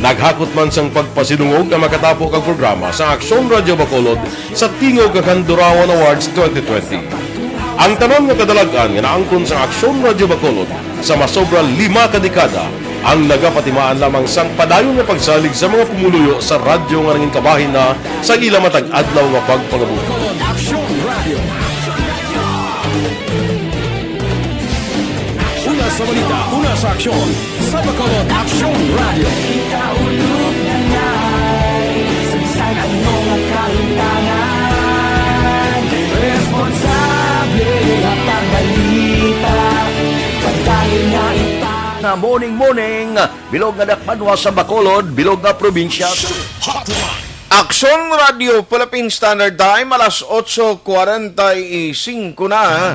Naghakot man sang pagpasidungog ang makatapo kag programa sa Aksyon Radio Bacolod sa tingog kag Handurawan Awards twenty twenty. Ang tanan nga kadalag-an nga naangkon sa Aksyon Radio Bacolod sa masobra lima ka dekada ang nagapatimaan lamang sang padayon nga pagsalig sa mga pumuluyo sa radyo nga nangin kabahin na sa ila matag adlaw nga pagpangabuhi. Aksyon Radio. Una sa balita, una sa aksyon, sa Bacolod Aksyon Radio. Kita ulog na nai, sa bisan ano nga kahintangan, responsable nga pagbalita, pagdali nga ipang- Nga morning, morning, bilog nga dakbanwa sa Bacolod, bilog nga probinsya. Aksyon Radio Philippine Standard Time, alas otso cuarenta y cinco na.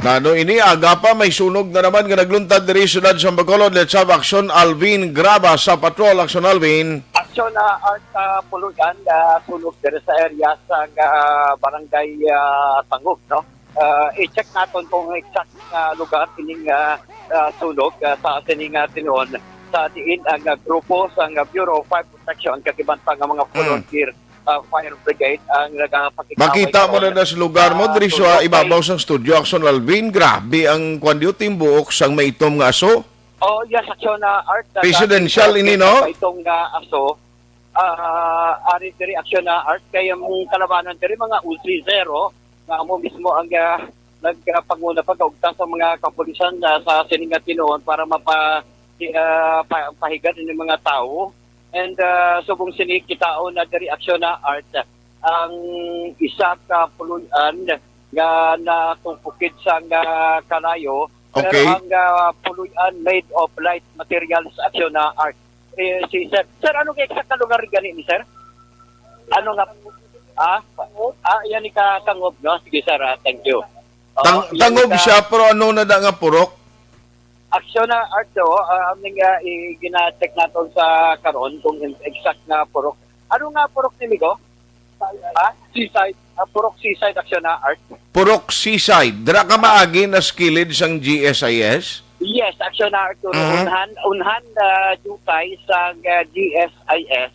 Nano ini, aga pa, may sunog na naman nga nagluntad diri sa siyudad sa Bacolod. Let's have Aksyon Alvin Graba sa patrol. Aksyon Alvin. Aksyon, ah, Art, ah, Puluyan, ah, sunog diri sa area sa, ah, barangay, ah, Tangub, no? Ah, i-check naton kung exact nga lugar ining, ah, ah, sunog, ah, sa sining, ah, tinuon, sa diin ang, ah, grupo sa, ah, Bureau of Fire Protection kag iban pa nga mga, mm, volunteer, ah, fire brigade ang nagapakig-away. Makita mo karon na sa lugar mo, ah, diri sa sunog ibabaw kay sang studio, Aksyon Alvin, grabe ang kwan diyo, timbuok sang maitom nga aso. Oh, yes, Aksyon, ah, Art, ah, Presidential grabe ini, no? Itong, ah, aso. Ah, ari diri, Aksyon, ah, Art, kay ang kalabanan diri mga Uzi Zero, nga amo mismo ang, ah, nagpanguna pagkaugta sa mga kapulisan, ah, sa sining nga tinuon para mapa-, ah, pa-, pahigad ini mga tawo. And, ah, subong sini, kitaon na diri, Aksyon, ah, Art, ang isa ka puloy-an nga natupokid sang, ah, kalayo. Okay. Pero ang, ah, puloy-an made of light materials, Aksyon, ah, Art. Eh, si sir. Sir, ano nga exact na lugar gani ni sir? Ano nga? Ah? Ah, yan ni ka-, Tangub, no? Sige, sir, ah, thank you. Oo, Tang-, yan Tangub ka- siya, pero ano na da nga purok? Aksyon na, Art, oh, ah, aming, ah, i-, gina-check naton sa karon kung in-, exact nga purok. Ano nga purok ni Migo? Ah, Seaside. Ah, Purok Seaside, Aksyon na, Art. Purok Seaside. Dira ka maagi na sa kilid sang G S I S? Yes, Aksyon na, Art. Mhm. Unhan, unhan, ah, dutay sa, ah, G S I S.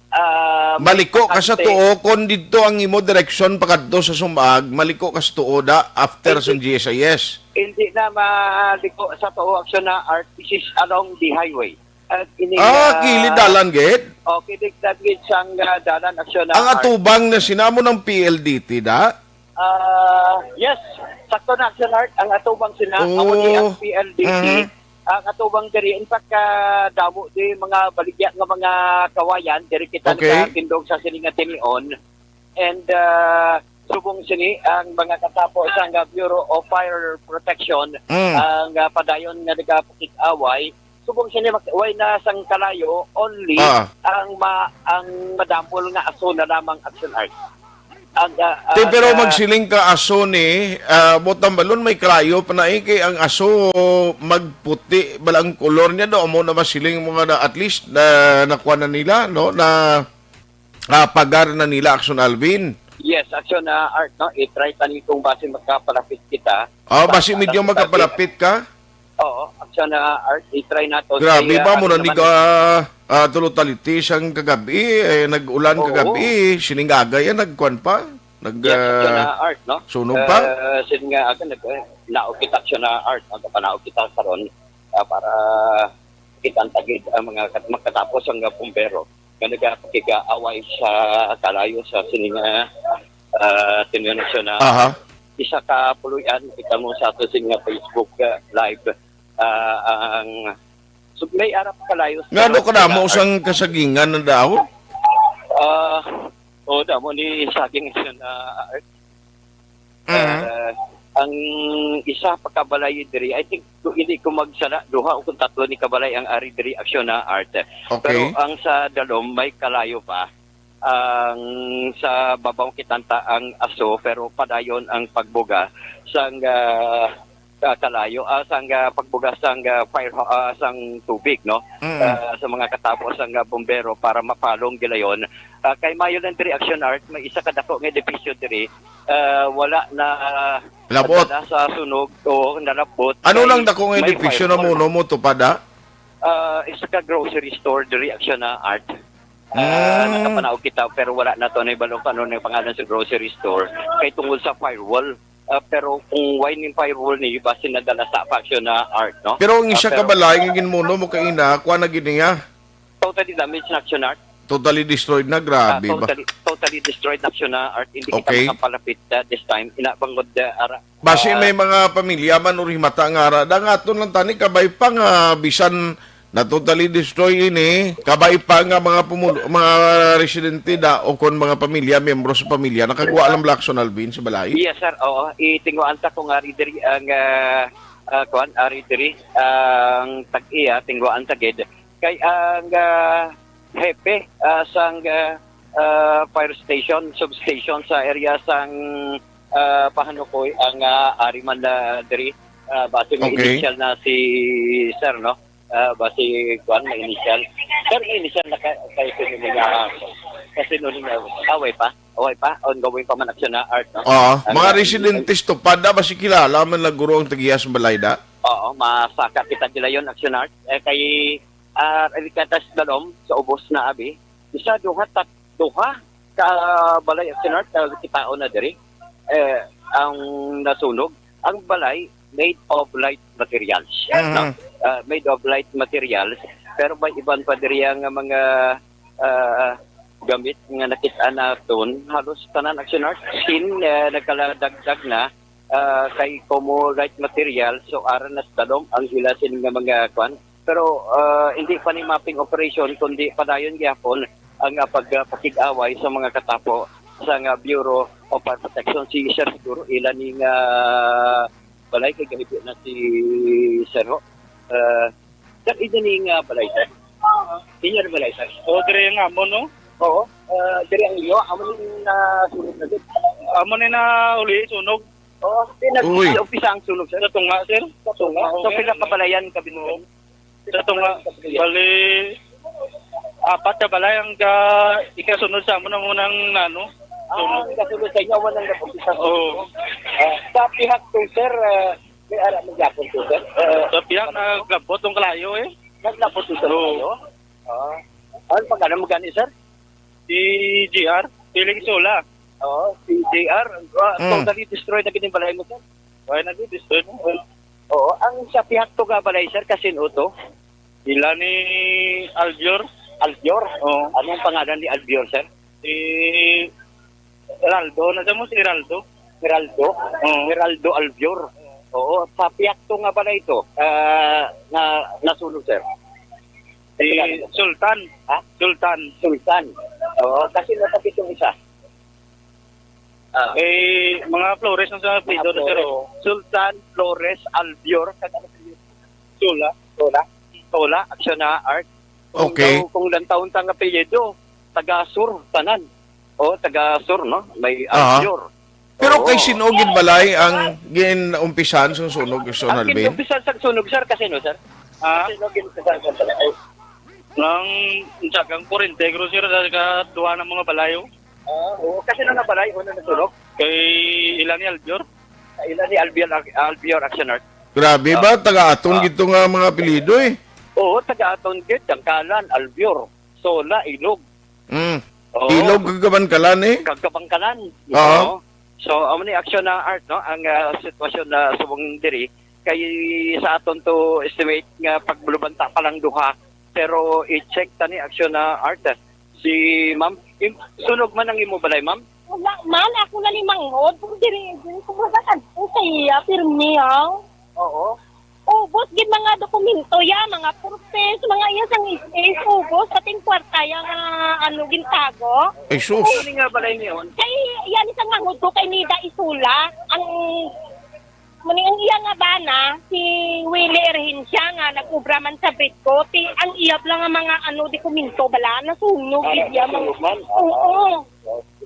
Ah, may Maliko ka sa bakante. Tuo, kung didto ang imo direksyon pakadto sa Sumag, maliko ka sa tuo da, after Hindi. Sang G S I S. Hindi na maliko sa tuo, Aksyon na, Art. This is along the highway. At ini, Ah, ah, kilid dalan, gid? Oh, kilid dalan, gid sang, ah, dalan, Aksyon na, Ang Art. Atubang na sina mo ng P L D T, da? Ah, yes, sakto na, Aksyon Art. Ang atubang sina, Oh. amo ni ang P L D T. Mhm. Ang atubang diri, in fact, ah, damo di mga baligya nga mga kawayan, diri kita Okay. Nakatindog sa sini nga tinion. And, ah, subong sini, ang mga katapo sa nga Bureau of Fire Protection, Mm. ang, ah, padayon nga nagapakig-away, subong sini mak-, way na sang kalayo, only Ah. ang ma-, ang madambol nga aso na lamang, Aksyon Art. Ang, ah, Ti, ang, pero ah, magsiling ka aso ni, ah, butang balon may kalayo pa na, eh, kay ang aso magputi bala ang kolor niya do, amo na masiling mo nga na, at least na nakuha na nila, no, na, ah, pagar na nila, Aksyon Alvin. Yes, Aksyon, ah, Art, no, i-try tani kung basi makapalapit kita. Oh, Ba-, basi medyo sa- makapalapit ka. Oo, Aksyon na Art, i-try nato. Grabe Kay, ba ah, mo ano na ni naman, ka, ah, tulo taliti sang kagabi, eh, nag-ulan Oo. kagabi, sining aga yan, nagkuan pa, nag, Yes, Aksyon ah, na Art, no? sunog pa? Eh, sin nga, ako, nag-, eh, naog kita Aksyon na Art, nagpanaog kita karon, ah, para kita ang tagid ang mga kat-, makatapos ang, ah, bumbero nga nagapakig-away sa kalayo sa sining, ah, ah, Ateneo Nacional. Aha. Isa ka puloy-an, kita mo sa ato sing nga Facebook, ah, live, ah, ang, so, may arap kalayo sa Ngano ka namo Art. sang kasagingan na daw? Ah, o, damo ni saging sa na Art. Mhm. Ah, ang isa pa ka balay diri, I think, kung hindi ko magsala, duha o kung tatlo ni kabalay ang ari diri, Aksyon na Art. Okay. Pero ang sa dalom, may kalayo pa. Ang sa babaw kitanta ang aso, pero padayon ang pagbuga sang, ah, ka-, kalayo, ah, sang, ah, pagbuga sang, ah, fire, ah, sang tubig, no? Mm. Ah, sa mga katapos sang, ah, bumbero para mapalong gilayon. Ah, kay mayo lang diri, Aksyon Art, may isa ka dako nga edipisyo diri, ah, wala na Labot. nadala sa sunog o nalabot Ano kay lang dako nga may edipisyo na firewall. muno mo tupad, ah? Ah, isa ka grocery store diri, Aksyon na Art. Ah, Mm. nakapanaog kita, pero wala na to na ibalo kung ano na yung pangalan sa grocery store. Kay tungod sa firewall. Ah, pero kung why ning firewall ni, basi nadala sa Aksyon na Art, no? Pero ang Ah, isa ka pero balay nga ginmuno mo kaina, kuha na gid niya. Totally damaged na, Aksyon Art. Totally destroyed na, Ah, grabe ba? totally, totally destroyed na, Aksyon na Art. Hindi kita Okay. makapalapit, ah, this time. Ina, bangod, ah, ara-, Basi ah, may mga pamilya man uri mata nga ara. Dangaton lang tani, kabay pa nga bisan na totally destroy ini, kabay pa nga mga pumulo, mga residente da o kon mga pamilya, miyembro sa pamilya, nakagwa lang bala, Aksyon Alvin, sa balay? Yes, sir. Oo. Itinguan ta kung ari diri ang, ah, ah, kuan, ari diri ang tag-iya, tinguan ta gid. Kay ang, ah, hepe, ah, sang, ah, ah, fire station, substation sa area sang, ah, Pahanukoy ang, ah, ari man na diri. Ah, base may Okay. initial na si sir, no? Ah, base kuan may initial. Sir, may initial na ka-, kay sino nga, kasi nung nga, away pa? Away pa? Ongoing pa man, Aksyon na Art, no? Oo. Ang, Mga ah, residentes to, pada ba si kilala man lang guro ang tagiya sa balay da? Oo, masaka kita gilayon, Aksyon Art. Eh, kay, ah, Ricardas Dalom, sa ubos na abi, isa, duha, tat-, duha ka balay, Aksyon Art, ah, kitaon na diri. Eh, ang nasunog, ang balay made of light materials, Mhm. no? Ah, made of light materials, pero may iban pa diri nga mga, ah, gamit nga nakita naton. Halos tanan, Aksyon Art, tin, eh, nagkaladagdag na, ah, kay komo light material, so ara nas dalom ang ila sin nga mga kwan. Pero, ah, hindi pa ni mapping operation, kundi padayon gyapon ang, ah, pag, ah, pakig-away sa mga katapo sa nga Bureau of Fire Protection. Si Sir siguro, ila ni nga balay kay gahibi na si Sir ho. Ah, sir, ila ni nga balay, sir? Inyo na balay, sir? O, diri ang amon, no? Oo. Ah, diri ang iyo, amo ni na sunog na gid. Amo ni na uli sunog. Oo, di nag-, Uy. nag-umpisa ang sunog, sir. Sa tunga, sir. Sa tunga. So, Okay. Pila ka balayan ka binuo? Sa tunga, bali, apat ka balay ang ka-, ikasunod sa amon ang unang nano. Ah, sunog. Ikasunod sa inyo, wala nang nag-umpisa. Oo. Ah, sa pihak to, sir, ah, may ara man gyapon to, sir. Ah, Sa pihak na gabot ang kalayo, eh. Naglabot to, sir, Oo. kalayo? Ah. Ano pangalan mo gani, sir? Si J R, Felix Sola. Oo, si J R. Ah, Mm. Totally destroyed na gid ang balay mo, sir? Why na gid destroyed mo? Oo, ang sa pihak to nga balay, sir, kasin-o to? Ila ni Albior. Albior? Oo. Anong pangalan ni Albior, sir? Si Geraldo. Nasa mo si Geraldo? Geraldo? Oo. Geraldo Albior. Oo, sa pihak to nga balay to, ah, na, nasunog, sir? Si Sultan. Ha? Sultan. Sultan. Oo, kasi nasa pitong isa. Ah. Eh, mga Flores ang sa apelyido, Mga sir, Flores. oh. Sultan Flores Albior. Kag ano apelyido? Sola. Sola. Sola, Aksyon na Art. Kung Okay. daw, kung lantawon ta nga apelyido, taga Sur, tanan. O, taga Sur, no? May Aha. Albior. Pero Oo. kay sin-o gid balay ang ginumpisan sa sunog, Sir Ang Alvin? ginumpisan sa sunog, sir, kasi no, sir? Ha? Kasi no, ginumpisan sa balay. Nang, sa kang kurente, grocery, sa ka-, duha ng mga balay, oh. Ah, oo. Kasi na nabalay, una nasunog. Kay ila ni Albior? Ila ni Albior, Albior Action Art. Grabe Ah, ba? Taga-aton ah. Gito nga mga apelyido eh. Oo, taga-aton gid, Dangkalan, Albior, Sola, Ilog. Mm. Oo. Ilog kag Kabangkalan eh. Kag Kabangkalan. Oo. Oo. So, amo ni Action na Art, no? Ang ah, sitwasyon na subong diri kay sa aton to estimate nga paglubanta pa lang duha, pero i-check ta ni Action na Art. Si Ma'am, im- sunog man ang imo balay, Ma'am? Wala man, ako na ni manghod. Kung diri, diri ko magkakadto sa iya, pirmi, ha? Oo. Ubos gid mga dokumento ya, mga purpose, mga iya sang space, ubos, pati ang kwarta ya nga, ano, gintago. Ay sus. Ano nga balay niyon? Kay, yan isang manghod ko, kay Nida Isula, ang, mani ang iya nga bana, si Willie Erhencia nga nag-ubra man sa Britco, ti, ang iya lang nga mga, ano, dokumento, bala, nasunog, Ah, gid ya, mga, nasunog man? Oo.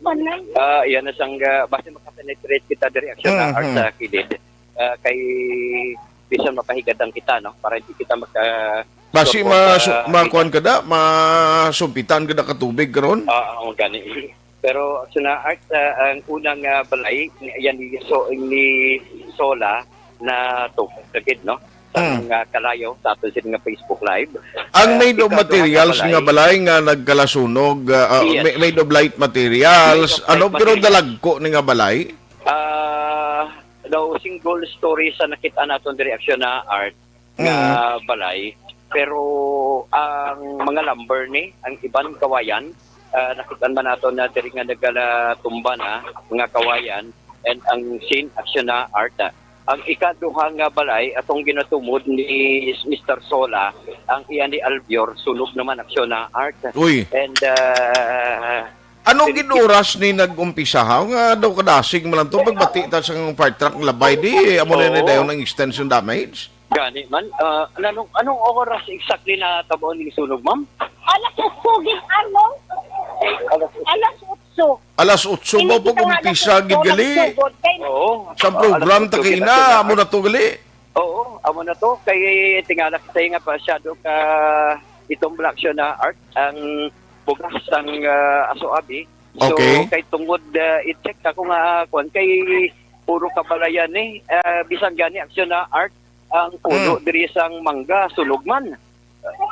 Panay. Ah, yan na sang uh, basta makapenetrate kita diri Action na Mhm. Art sa kilid. Ah, kay bisan mapahigadan kita, no, para hindi kita maka Basi Opo, masu- ah, makuan ka da, masumpitan ka da ka tubig karon. Ah, ang gani. Pero Action na Art, ah, ang unang ah, balay, yan ni, so, ni Sola na to, kagid, no? Sa Hmm. mga kalayo sa aton sila nga Facebook Live. Ang Ah, made of ikaduha nga materials nga balay nga nagkalasunog, ah, ah, Yes. ma- made of light materials, Made of ano, light pero materials. dalagko ni nga balay? Ah, daw single story sa nakita naton diri Action na Art nga balay. Pero ang mga lumber ni, ang iban kawayan, ah, nakita man nato na diri nga nagalatumba na mga kawayan and ang scene Action na Art. Ah. Ang ikaduha nga balay atong ginatumod ni Mister Sola, ang iya ni Albior, sunog naman Action na Art. Uy. And ah, Ano Dili- gid oras ni nag-umpisa ha? Nga daw kadasig man lang to pagbati ta sa fire truck labay di amo na ni Oo. dayon ang extension damage. Gani man, ah, anong anong oras exactly na tabo ning sunog, ma'am? Alas otso gid, ano? Alas Alas otso. Alas otso ba pag umpisa gid gali? Oo. Sa program Alas ta otso kay gid na na. Amo na to gali. Oo, amo na to. Kay tingala kita nga pasyado ka itong Black Show na Art ang bugas sang ah, Aso Abi. So, Okay. Kay tungod ah, i-check ako nga kuan kay puro kabalayan ni eh. Ah, bisan gani Action na Art ang puno Mm. diri sang mangga sunog man.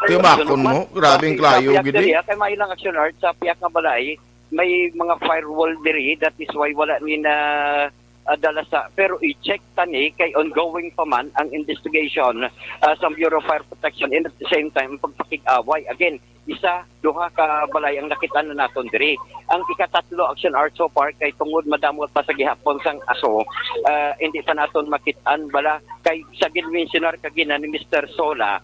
Timakon Sunog man. mo, grabing Sa klayo piyak gid diri, eh. ah, kay may lang Action Art sa piyak nga balay, may mga firewall diri, that is why wala ni na ah, dala sa, pero i-check tani kay ongoing pa man ang investigation ah, sa Bureau of Fire Protection and at the same time pagpakig-away. Again, isa, duha ka balay ang nakita na naton diri. Ang ikatatlo, Action Art, so far kay tungod madamo pa sa gihapon sang aso, ah, hindi pa naton makitaan bala kay sa ginmensionar kagina ni Mister Sola,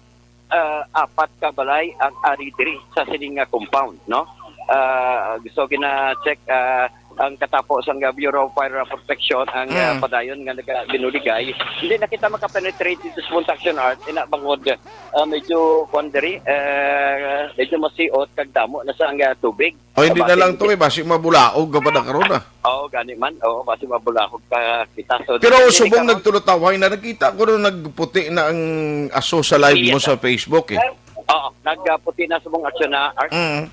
ah, apat ka balay ang ari diri sa sining nga compound, no? Ah, so gina-check ah, ang katapo sang Bureau of Fire Protection ang ah, Mm. padayon nga nagabinuligay. Hindi na kita makapenetrate dito sa Punta Action Art, ina bangod ah, medyo kuan diri, ah, medyo masiot kag damo na sa ang ah, tubig. O hindi na Basi lang to hindi- eh, basi mabulaog ka pa na karon ah. Oo, gani man. Oo, basi mabulahog pa kita. So, Pero depende subong karon. Nagtulutawhay na nakita ko na nagputi na ang aso sa live mo Yes, sa Facebook eh. Oo, nagputi na subong Action na Art. Mm.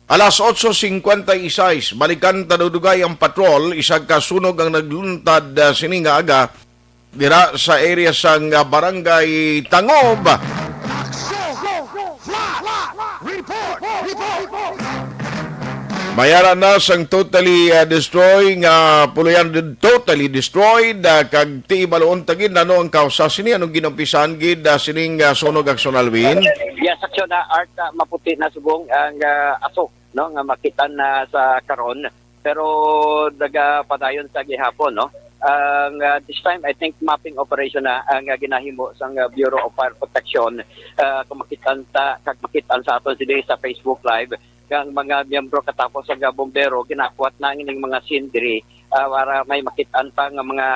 Alas otso cincuenta y seis, balikan ta dugay ang patrol, isa ka sunog ang nagluntad ah, sini nga aga dira sa area sang ah, barangay Tangob. Mayara na sang totally ah, destroy nga puluyan din totally destroyed ah, kag tiibaluon tagid nano ang kausa sini anong ginumpisan gid ah, sining ah, sunog Action Alvin. Yes, Action na Art, ah, maputi na subong ang ah, aso, no, nga makita na sa karon. Pero nagapadayon sa gihapon, no. Ang ah, this time I think mapping operation na ang ah, ginahimo sang ah, Bureau of Fire Protection ah, kung makitaan ta kag makitaan sa aton sila sa Facebook Live kang mga miyembro katapos sa ah, bombero ginakwat na ang ining mga scene diri ah, para may makitaan pa nga mga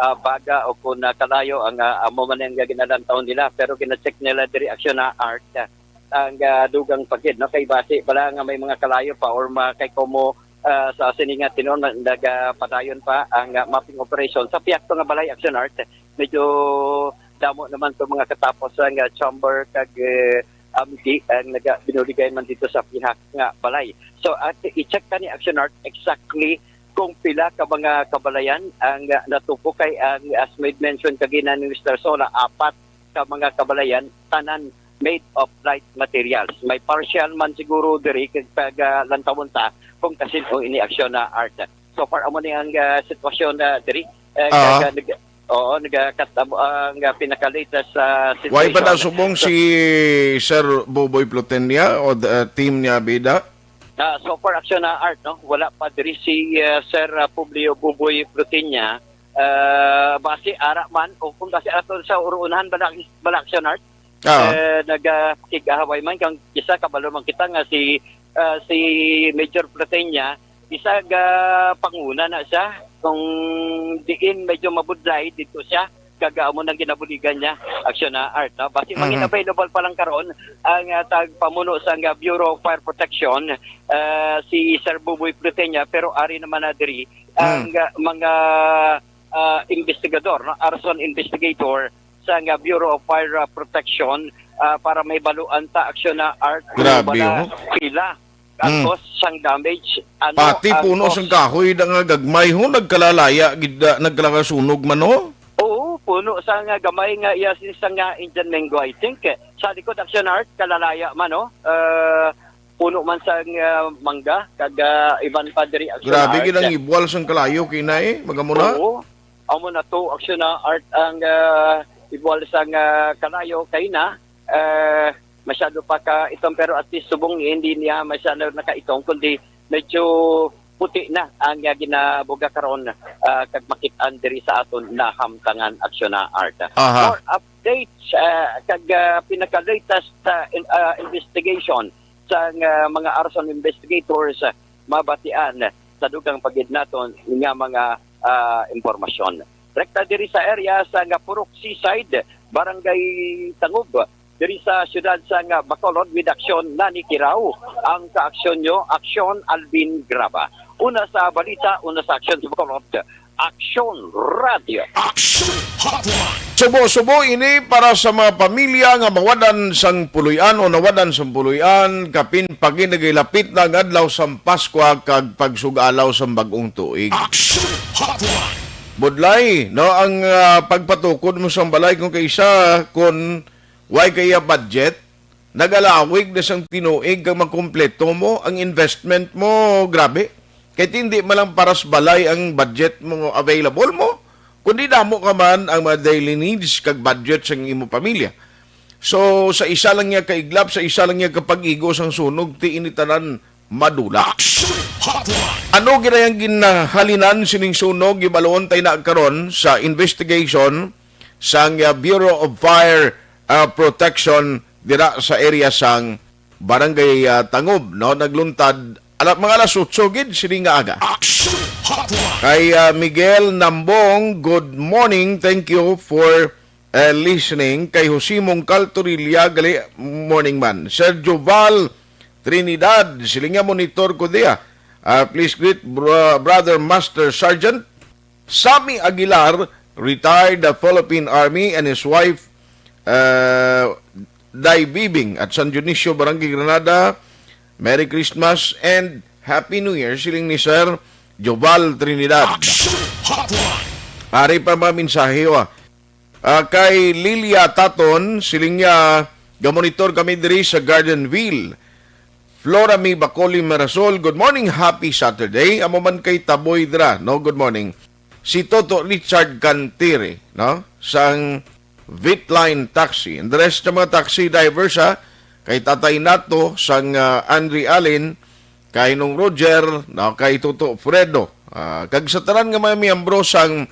ah, baga o kung ah, kalayo ang ah, amo man ang ginalantaw nila pero gina-check nila diri Action na Art ah, ang ah, dugang pagid no kay basi bala nga may mga kalayo pa or mga kay komo ah, sa sini nga tinuon nagapadayon pa ang ah, mapping operation sa piyakto nga balay Action Art medyo damo naman to mga katapos ang ah, chamber kag eh, amgi ang naga binuligay man dito sa pihak nga balay. So at i-check ta ni Action Art exactly kung pila ka mga kabalayan ang, ah, natupo, kay ang, as may mention kagina ni Mister Sola, apat ka mga kabalayan, tanan made of light materials. May partial man siguro diri kag pag, ah, lantawon ta kung kasin-o ini, Aksyon na Art. So far, amo ni ang, ah, sitwasyon na diri. Eh, Ah. kag, nag-, oo, nagakatabo ang, ah, pinaka-latest sa Why ba situation. Nasubong si Sir Boboy Plutenia o the, uh, team niya, bida? Ah, so far, Aksyon na Art, no? Wala pa diri si, ah, Sir, ah, Publio Buboy Plutenia. Ah, basi ara man, o kung basi ara to sa uruunahan, bala, bala, Aksyon Art. Ah. Eh, nagakig-ahaway man kang isa, kabalo man kita nga si, ah, si Major Plutenia, isa ga panguna na siya. Kung diin medyo mabudlay, dito siya. Kag amo nang ginabuligan niya, Aksyon na Art, no? Basi Mhm. mangin available pa lang karon ang, ah, tagpamuno sa, ah, Bureau of Fire Protection, ah, si Sir Buboy Plutenia, pero ari naman na diri ang, Mm. ah, mga, ah, investigador, no? Arson investigator sa, ah, Bureau of Fire, ah, Protection, ah, para mahibaluan ta, Aksyon na Art, kung Grabe, wala oh. pila ang Mm. cause sang damage. Ano Pati ang puno cause? sang kahoy da nga gagmay, ho, nagkalalaya gid, ah, nagkalakasunog man, ho? Oo, puno sa nga gamay nga iya, sa nga Indian mango, I think, eh. Sa likod, Aksyon Art, kalalaya man, no? Ah, puno man sa nga mangga, kag, ah, iban pa diri, Aksyon Grabe Art. gid ang ibwal sang kalayo kina, eh, magamuna. Oo. Amo na to, Aksyon na Art, ang, ah, ibwal sang, ah, kalayo kay na, ah, masyado pa ka itom, pero at least subong hindi niya masyado nakaitong, kundi medyo puti na ang, ah, ginabuga karon, ah, kag makit-an diri sa aton nahamtangan, Aksyon na Art. Aha. For updates, ah, kag, ah, pinaka-latest, ah, in-, ah, investigation sa, ah, mga arson investigators, ah, mabatian sa dugang pa gid naton nga mga, ah, impormasyon. Rekta diri sa area sa nga Purok Seaside, Barangay Tangub, diri sa siyudad sa nga Bacolod, with aksyon Nani Kiraw. Ang kaaksyon nyo, aksyon Alvin Graba. Una sa balita, una sa aksyon sa Bacolod, Aksyon Radio. Action Hotline. Subo-subo ini para sa mga pamilya nga mawadan sang puloy-an o nawadan sang puloy-an, kapin pa gid nagilapit na ang adlaw sang Paskwa kag pagsugalaw sang bag-ong tuig. Action Hotline. Budlay, no, ang, ah, pagpatukod mo sang balay kung kaisa, kung way kaya budget, nagalawig na sang tinuig kag makumpleto mo ang investment mo, grabe. Kay hindi man lang paras balay ang budget mo available mo, kundi damo ka man ang mga daily needs kag budget sang imo pamilya. So, sa isa lang niya ka iglap, sa isa lang niya ka pag-igo sang sunog, ti ini tanan madula. Action Hotline. Ano gid ang ginahalinan sining sunog? Gibaluon tay na karon sa investigation sang, uh, Bureau of Fire, uh, Protection dira sa area sang Barangay, uh, Tangub, no? Nagluntad ala, mga alas otso gid sini nga aga. Action Hotline. Kay, uh, Miguel Nambong, good morning. Thank you for, uh, listening. Kay Jose Mongcal Torilla, gali, morning man. Sergio Val Trinidad, siling niya, monitor ko diya. Uh, please greet bro-, Brother Master Sergeant Sammy Aguilar, retired, uh, Philippine Army, and his wife, uh, Day Bibing at San Dionisio, Barangay Granada. Merry Christmas and Happy New Year, siling ni Sir Joval Trinidad. Action Hotline. Ari pa mga mensahe, oh. Ah, kay Lilia Taton, siling niya, "Gamonitor kami diri sa Gardenville." Flora May Bacoli Marasol, "Good morning, happy Saturday." Amo man kay Taboy dira, no? Good morning. Si Toto Richard Cantire, no? Sang Vitline Taxi. And the rest ng mga taxi drivers, ha? Kay Tatay Nato, sang, ah, Andre Allen, kay Nong Roger, no? Kay Toto Fredo. Ah, kag sa tanan nga mga miyembro sang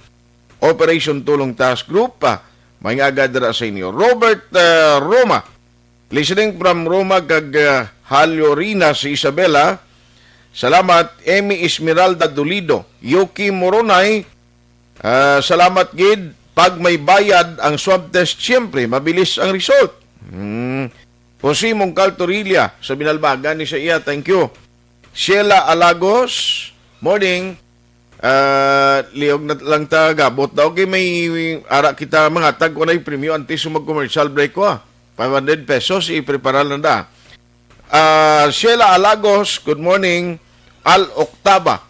Operation Tulong Task Group, ah, may nga aga dira sa inyo. Robert, ah, Roma, listening from Roma kag, ah, Halyorina si Isabela. Salamat, Emmy Esmeralda Dolido, Yuki Moronay. Ah, salamat gid. Pag may bayad ang swab test, siyempre, mabilis ang result. Hmm. Jose Mongcal Torilla, sa Binalbagan ni sa iya, thank you. Sheila Alagos, morning. Ah, liog na lang ta gabot daw. Okay, may ara kita mga tag ko na yung premyo antes mo mag-commercial break ko, ah. Five hundred pesos, iprepara lang da. Ah, Sheila Alagos, good morning. Al Octava.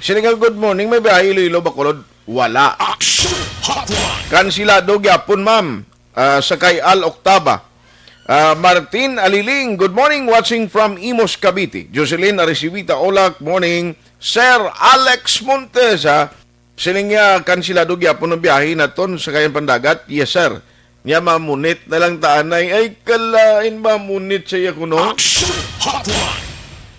Siling nga, "Good morning, may biyahe Iloilo, Bacolod?" Wala. Action Hotline. Kansilado gyapon, ma'am. Ah, sa kay Al Octava. Ah, Martin Aliling, "Good morning, watching from Imus, Cavite." Jocelyn Arisiwita Olak, "Morning." Sir Alex Montes, ha? Siling niya, kansilado gyapon ang biyahe naton sa Kayan Pandagat. Yes, sir. Niya, mamunit na lang taanay. Ay, kalain, mamunit siya kuno. Action Hotline.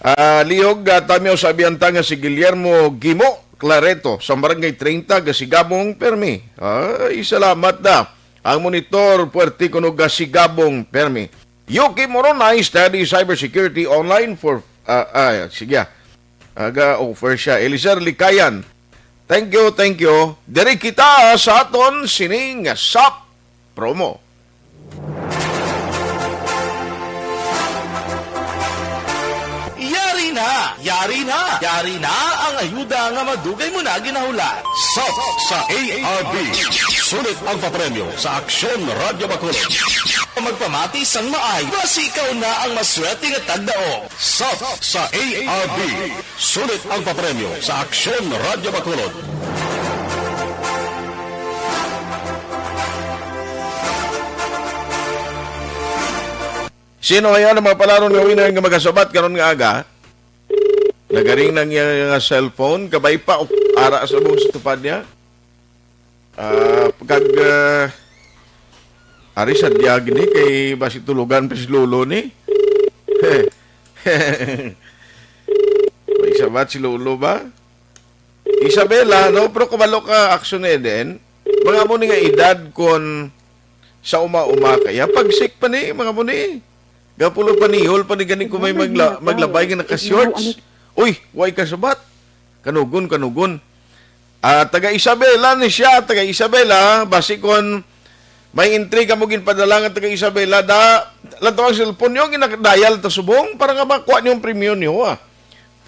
Ah, lihog, ah, tamyaw sa abiyanta nga si Guillermo Gimo Clareto sa Barangay treinta, gasigabong permi. Ay, salamat na. Ang monitor, puwerte kuno gasigabong permi. Yuki Moronay, study cybersecurity online for, ah, ah, sige, ah. Aga-offer siya. Eliezer Likayan, thank you, thank you. Diri kita sa aton sining sap promo. Yari na! Yari na! Yari na ang ayuda nga madugay mo na ginahulat. Sap sa A R B. Sulit ang papremyo sa Aksyon Radyo Bacolod. Magpamati sang maay, basi ikaw na ang maswerte nga tagdaog. Sap sa A R B. Sulit ang papremyo sa Aksyon Radyo Bacolod. Sino kaya ang mga palaron nga winner nga magasabat karon nga aga? Nagaring na niya nga cellphone, kabay pa, o, ara sa mong sa tupad niya. Ah, kag, ah, ari sa diyag ni, kay basi tulugan pa si Lolo ni. May sabat si Lolo ba? Isabela, no? Pero kabalo ka, Action Eden, mga mo ni nga edad kon sa uma-uma kaya, pagsik pa ni, mga mo ni. Gapulo panihol pa ni ganing kung may magla-, maglabay nga naka-shorts. Uy, way ka sabat. Kanugon, kanugon. Ah, taga Isabela ni siya, taga Isabela. Basi kon may entry ka mo ginpadala nga taga Isabela, da, lantaw ang cellphone niyo, ginadial ta subong para nga makuha niyo ang premyo niyo, ah.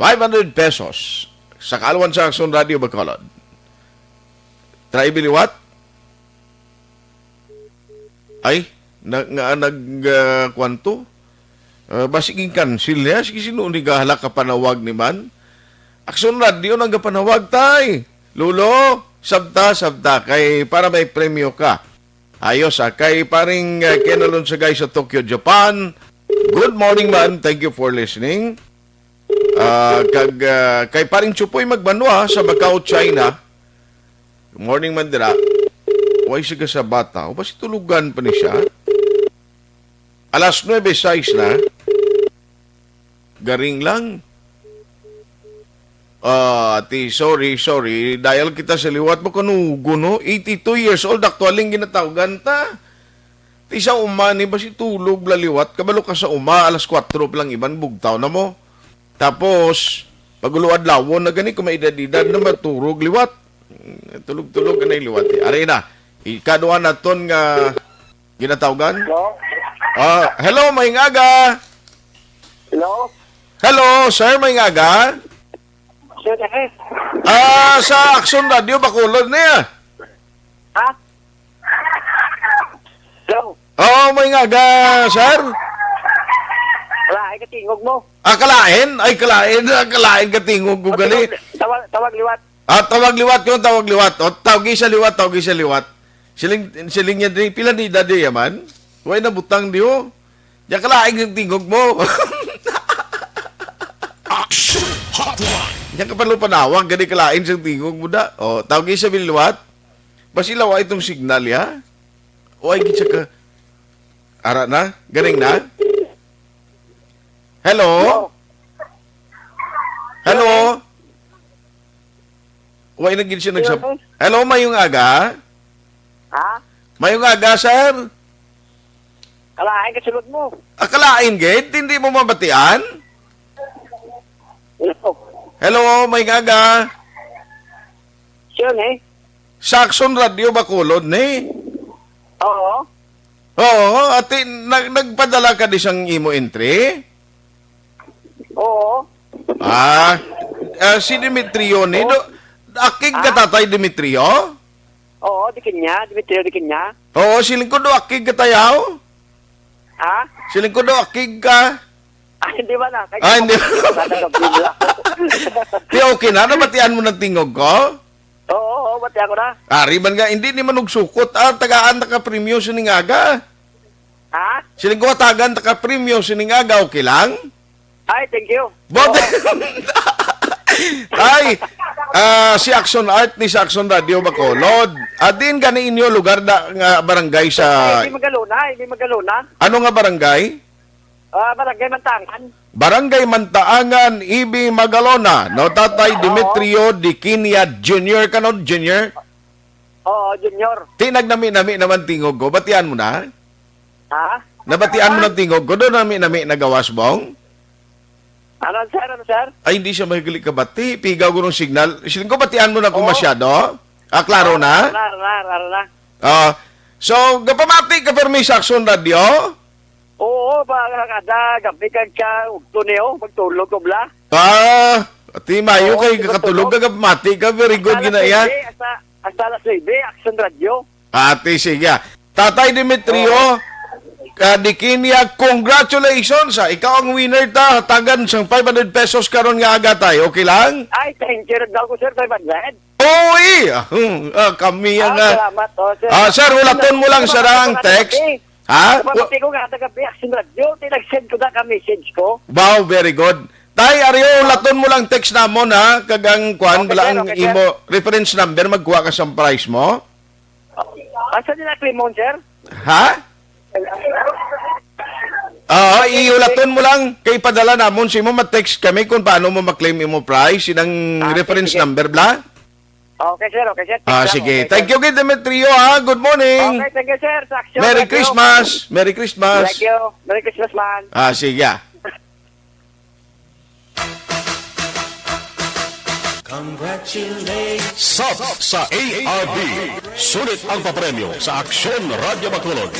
Five hundred pesos sa kaalwan sa Aksyon Radio Bacolod. Try biliwat. Ay, na, nga nag, ah, kwanto? Ah, basi gin-cancel niya. Sige, sino ni gahala ka panawag ni man? Aksyon Radio nang gapanawag, tay. Lolo, sabta, sabta, kay para may premyo ka. Ayos, ah, kay paring, ah, Ken Alonsagay sa Tokyo, Japan. Good morning, man. Thank you for listening. Ah, kag, ah, kay paring Chupoy Magbanwa sa Macau, China. Good morning, man, dira. Way siya sa bata. O ba si tulugan pa ni siya? Alas nuebe sais na. Garing lang. Ah, ti, sorry, sorry. Dial kita sa liwat mo, kanugo, no? Eighty-two years old, aktualing ginatawgan ta. Ti sa uma ni ba si tulog la liwat? Kabalo ka sa uma, alas kuwatro pa lang iban, bugtaw na mo. Tapos, pag-ulo adlawon na gani, kung may edad-edad na maturog liwat. Tulog-tulog ka na yung liwat, eh. Ari na, ikaduha naton nga ginatawgan. Hello? Ah, hello, maayong aga. Hello? Hello, sir, maayong aga. Sir, eh. Ah, sa Aksyon Radio, Bacolod niya. Ha? Hello? Oo, maayong aga, sir. Wala, ay katingog mo. Ah, kalain? Ay, kalain. Ah, kalain katingog ko gali. Tawag, tawag liwat. Ah, tawag liwat ko, tawag liwat. O, tawgi sa liwat, tawgi sa liwat. Siling, siling niya, di, pila ni edad niya man? Way na butang di, oh. Diya kalain ang tingog mo. Action Hotline. Diya ka pala panawag, gani kalain sa tingog mo da. O, tawgi sa liwat. Basi lawa itong signal, ya? O, ay, gitsa ka. Ara na? Galing na? Hello? Hello? Hello? Wa na gid siya nagsab-, Hello? Hello, mayong aga? Ha? Mayong aga, sir? Kalain ka sulod mo. Ah, kalain gid? Hindi mo mabatian? Hello? Hello, mayong aga? Sino ni? Sa Aksyon Radio Bacolod ni. Oo. Oo, ati, nag-, nagpadala ka di sang imo entry? Oo. Ah, ah, si Demetrio ni, Oo. Do, akig ka, Ah? Tatay Demetrio? Oo, di kanya, Demetrio di kanya. Oo, siling ko do akig ka, tayaw. Ha? Siling ko do akig ka. Ah, hindi man na. Kay Ah, hindi. Wala na, gabi na. Di okay na? Nabatian mo ng tingog ko? Oo, oo, bati ako na. Ari man nga, hindi ni man og sukot. Ah, tagaan ta ka premyo sining aga. Ha? Siling ko, tagaan ta ka premyo sining aga, okay lang? Ay, thank you. But, Oo. Ay, ah, si Action Art ni sa Action Radio Bacolod. Ah, diin gani inyo lugar da, nga barangay sa Ay, di Magalona, hindi Magalona. Ano nga barangay? Ah, Barangay Mantangan. Barangay Mantaangan, Ibi, Magalona, no? Tatay Oo. Demetrio Diquinia Junior, kano, Junior? Oo, Junior. Ti nagnami-nami naman tingog ko. Batian mo na? Ha? Nabatian mo ng tingog ko? Doon nami-nami nagawas, Bong? Ano, sir? Ano, sir? Ay, hindi siya mahigli kabati. Pigaw ko ng signal. Siling ko, batian mo na ko Oo. masyado? Ah, klaro Oo, na? Klaro na, klaro na. Ah, so, gapamati ka, permi sa Action Radio? Oo, ba, kada gabi kag siya, ugto niyo, magtulog ko bla. Ah, ati mayo Oo, kay di ba kakatulog tulog? ka, gapamati ka, very good Hasta gina alas iya. nuebe, hasta, hasta alas nuebe, Action Radio. Ati, sige. Tatay Demetrio, Oo. Kadikinia, congratulations, ah. Ikaw ang winner ta, hatagan sang five hundred pesos karon nga aga, tay. Okay lang? Ay, thank you. Nagdaw ko, sir, five hundred. Oy! Ah, hmm, ah, kami ang, Ah, ah, salamat, oh, sir. ah, sir, hulaton mo lang Salamat sa rang sa text. kagabi. Ha? Kapamati ko nga, taga Action Radio, tinag-send ko na ka message ko. Wow, very good. Tay, Ario, hulaton mo lang text namon, ha? Kag ang kwan, Okay, bala sir, ang okay, sir. imo reference number, magkuha ka sa prize mo. Asa nila Clemon, sir? Ha? Oo, ihulaton mo lang. Kay padala namon sa imo, ma-text kami kung paano mo ma-claim imo prize. Sinang Ah, reference sige. number, bla? Okay, sir. Okay, sir. Ah, Text lang. sige. Okay, Thank sir. you, kay Demetrio, ha? Good morning. Okay, thank you, sir. Sa Action Merry Radio. Christmas. Merry Christmas. Thank you. Merry Christmas, man. Ah, sige, ah. Congratulations. Sap sa A R B. Sulit ang papremyo sa Aksyon Radyo Bacolod.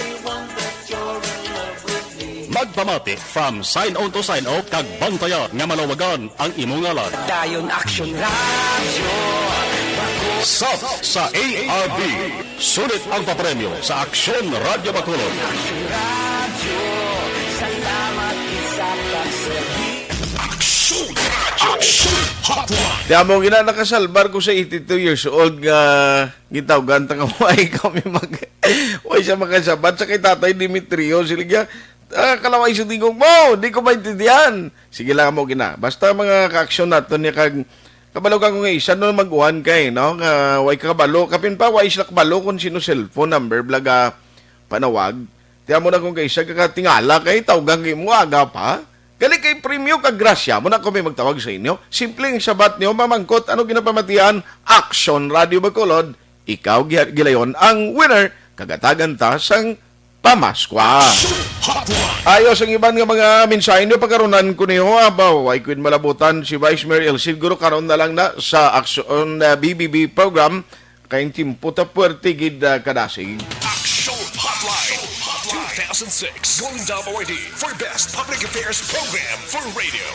Magpamati from sign on to sign off kag bantayan nga malawagan ang imo ngalan. Dayon Aksyon Radyo. Sap sa A R B. Sulit ang papremyo sa Aksyon Radyo Bacolod. Aksyon Radyo, salamat sa pagserbi. Aksyon Radyo, Aksyon Hotline. Di amo gina nakasalbar ko sa eighty-two years old nga gitawgan ta nga way kami mag-, way siya makasabat sa kay Tatay Demetrio. Sila niya, "Ah, kalaway sa tingog mo, di ko maintindihan." Sige lang mo gina. Basta mga kaaksyon naton niya kag kabalo ka ko nga isa no mag-uwan kay, no? Nga way ka kabalo. Kapin pa, way sila kabalo kung sino cellphone number, blaga panawag. Tiyan mo na kung kaisa ka katingala kay tawgan kay mo aga pa. Gali kay premyo kag grasya mo na kung may magtawag sa inyo. Simple ang sabat niyo, mamangkot, ano ginapamatian? Action Radio Bacolod. Ikaw gi-, gilayon ang winner, kagatagan ta sang Pamaskwa. Action Hotline. Ayos ang iban nga mga mensahe niyo, pagkarunan ko niyo, abaw, ay quid malabutan si Vice Mayor El Cid, guro karon na lang na sa Aksyon, uh, B B B program, kay ang timpo ta puwerte gid, uh, kadasig. Action Hotline two thousand six Golden Dome Awardee for Best Public Affairs Program for Radio.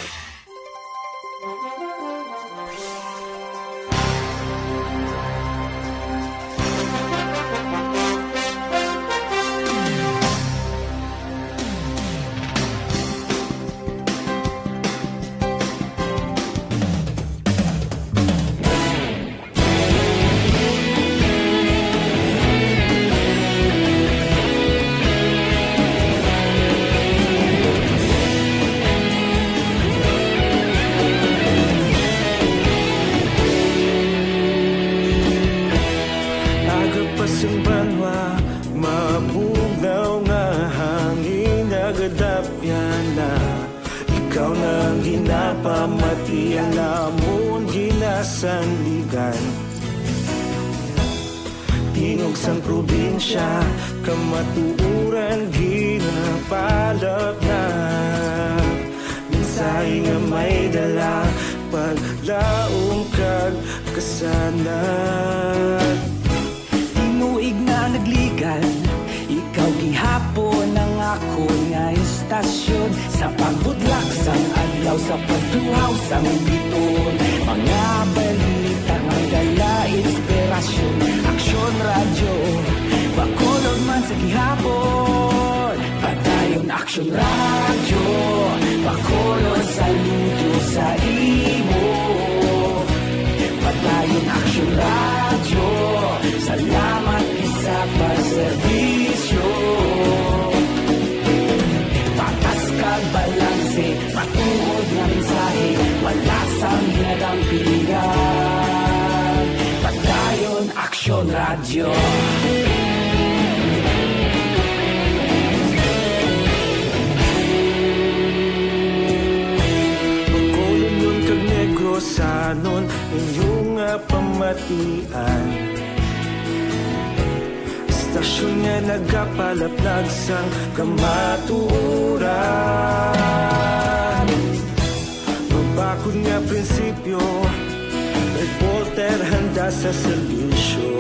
Aga pa sang banwa, mabugnaw nga hangin nagadapyan na. Ikaw na ang ginapamati, ang amon ginasandigan. Tingog sang probinsya, kamatuoran ginapalatnat. Mensahe nga may dala, paglaom kag kasanag. Tinuig na nagligan, ikaw gihapon ang akon nga istasyon. Sa pagbudlak sang adlaw, sa pagtuhaw sang bituon, mga balita nga dala inspirasyon. Aksyon Radyo, Bacolod man sa gihapon. Padayon Aksyon Radyo, Bacolod, saludo sa imo. Padayon Aksyon Radyo, salamat gid sa pagserbisyo. Patas kag balanse, matuod nga mensahe, wala sang ginadampigan. Padayon Aksyon Radyo. Bacolodnon kag Negrosanon, inyo nga pamatian. Estasyon nga nagapalaplag sang kamatuoran. Mabakod nga prinsipyo, reporter handa sa serbisyo.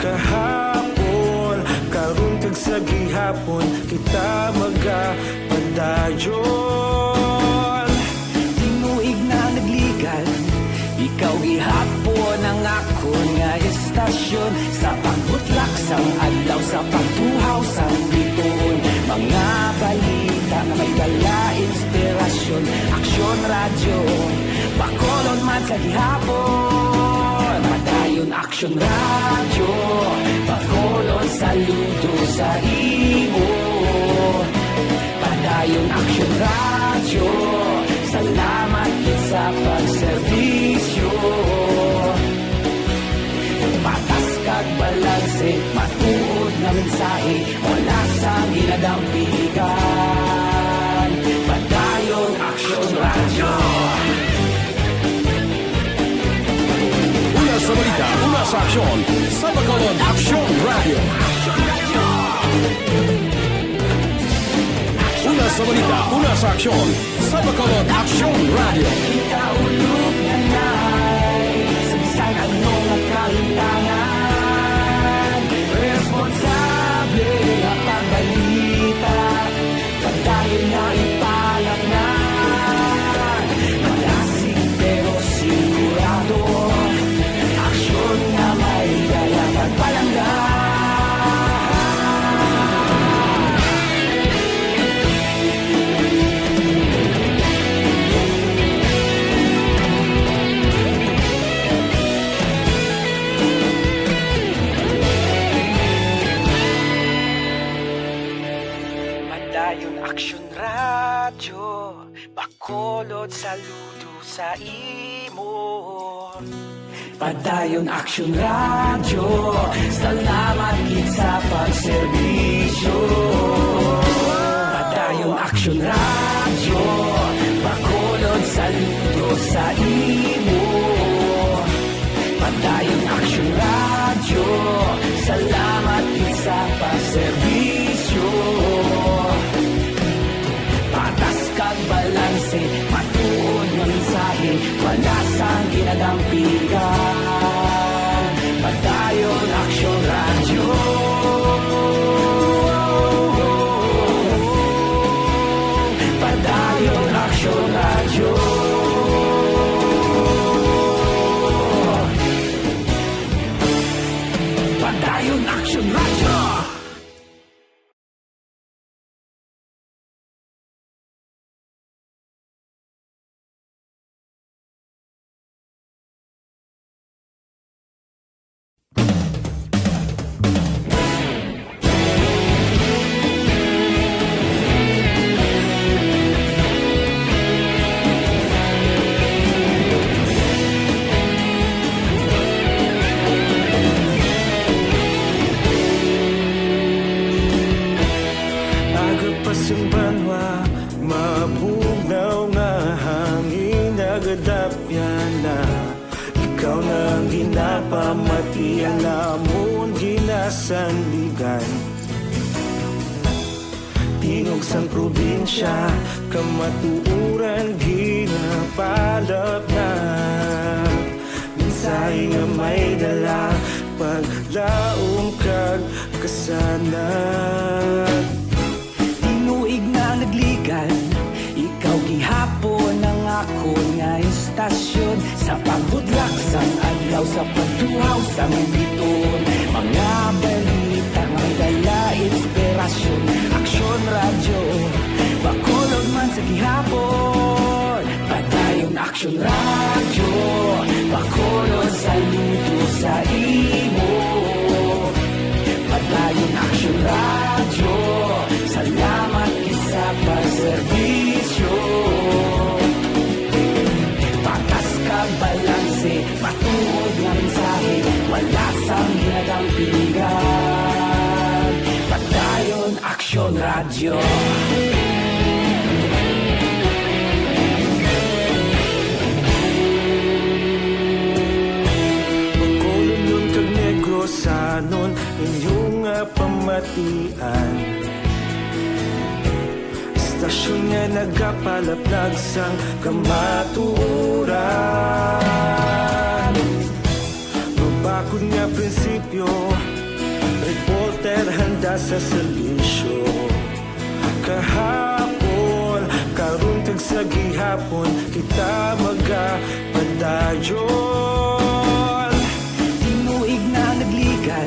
Kahapon, karon kag sa gihapon, kita magapadayon. Tinuig na nagligan, ikaw gihapon ang akon nga estasyon. Sa pagbutlak sang adlaw, sa pagtuhaw sang bituon, mga balita nga may dala inspirasyon. Aksyon Radyo, Bacolod man sa gihapon. Padayon Aksyon Radyo, Bacolod, saludo sa imo. Padayon Aksyon Radyo, salamat gid sa pagserbisyo. Patas kag balanse, matuod nga mensahe, wala sang ginadampigan. Padayon Aksyon Radyo. Una sa balita, una sa aksyon, sa Bacolod Aksyon Radyo. Una sa balita, una sa aksyon, sa Bacolod Aksyon Radyo. Kita ulog na nai, sa bisan ano nga kahintangan, responsable nga pagbalita, padayon nga ipalatnan. Malasig pero sigurado, aksyon nga may dala pagpalangga. Padayon Aksyon Radyo, Bacolod, saludo sa imo. Padayon Aksyon Radyo, salamat gid sa pagserbisyo. Padayon Aksyon Radyo, Bacolod, saludo sa imo. Padayon Aksyon Radyo, salamat gid sa pagserbisyo. Patas kag balanse, matuod nga mensahe, wala sang ginadampigan. Padayon Aksyon Radyo. Padayon Aksyon Radyo. Padayon Aksyon Radyo. Aga pa sing banwa, mabugnaw nga hangin nagadapyan na. Ikaw na ang ginapamati, ang amon ginasandigan. Tingog sang probinsya, kamatuoran ginapalaplag. Mensahe nga may dala, paglaom kag kasanag. Tinuig na nagligan, ikaw gihapon ang akon nga estasyon. Sa pagbudlak sang adlaw, sa pagtuhaw sang bituon, mga balita nga may dala inspirasyon. Aksyon Radyo, Bacolod man sa gihapon. Padayon Aksyon Radyo, Bacolod, saludo sa imo. Padayon Aksyon Radyo, salamat gid sa pagserbisyo. Patas kag balanse, matuod nga mensahe, wala sang ginadampingan. Padayon Aksyon Radyo. Bacolodnon kag Negrosanon, inyo nga pamatian. Istasyon nga nagapalaplag sang kamatuoran. Mabakod nga prinsipyo, reporter handa sa serbisyo. Kahapon, karon kag sa gihapon, kita magapadayon. Tinuig na nagligan,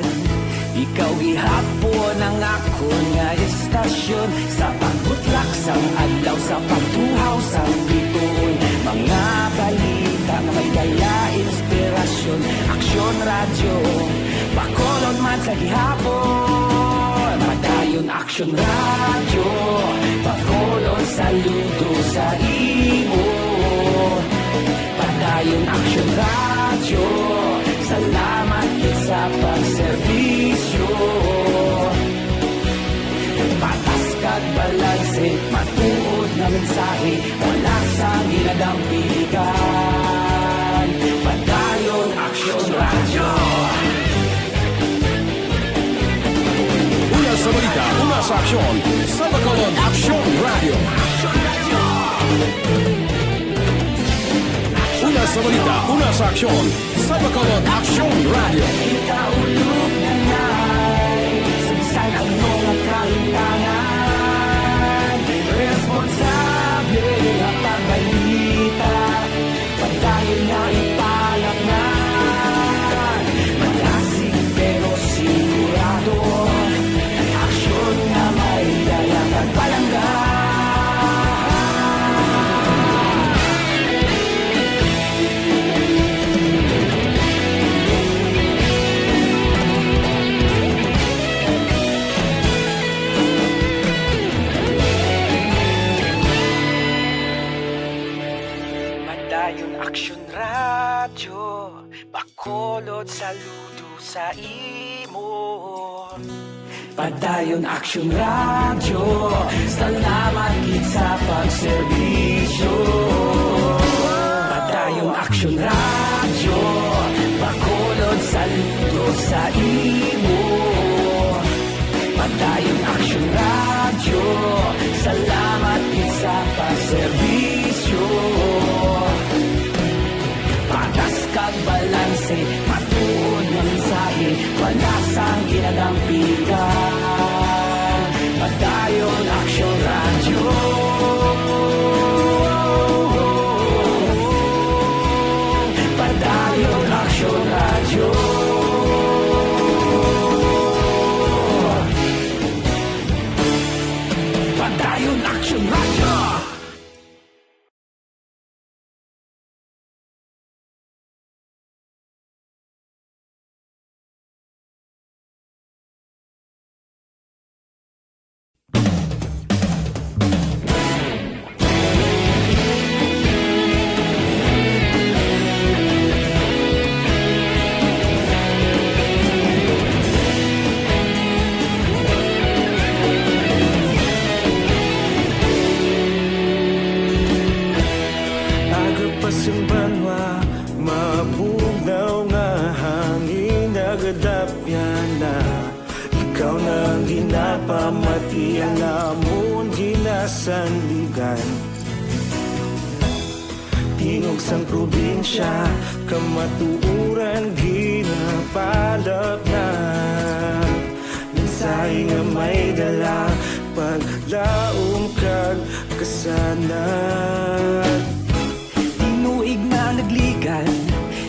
ikaw gihapon ang akon nga istasyon. Sa pagbutlak sang adlaw, sa pagtuhaw sang bituon, mga balita nga may dala inspirasyon. Aksyon Radyo, Bacolod man sa gihapon. Padayon Aksyon Radyo, Bacolod, saludo sa imo. Padayon Aksyon Radyo, salamat gid sa pagserbisyo. Patas kag balanse, matuod nga mensahe, wala sang ginadampigan. Padayon Aksyon Radyo. Una sa balita, una sa aksyon, sa Bacolod Aksyon Radyo. Una sa balita, una sa aksyon, sa Bacolod Aksyon Radyo. Kita ulog na nay, sa bisan ano nga kahimtangan, responsable nga pagbalita. Padayon nga ipalapnan, malasig pero sigurado, aksyon nga may dala kag palangga. Padayon Aksyon Radyo, Bacolod, saludo sa imo. Padayon Aksyon Radyo, salamat gid sa pagserbisyo. Padayon Aksyon Radyo, Bacolod, saludo sa imo. Padayon Aksyon Radyo, salamat gid sa pagserbisyo. Patas kag balanse, matuod nga mensahe, wala sang ginadampigan. Padayon Aksyon Radyo. Padayon Aksyon Radyo. Padayon Aksyon Radyo. Aga pa sang banwa, mabugnaw nga hangin nagadapyan na. Ikaw na ang ginapamati, ang amon ginasandigan. Tingog sang probinsya, kamatuoran ginapalapnag. Mensahe nga may dala, paglaom kag kasanag. Tinuig na nagligan,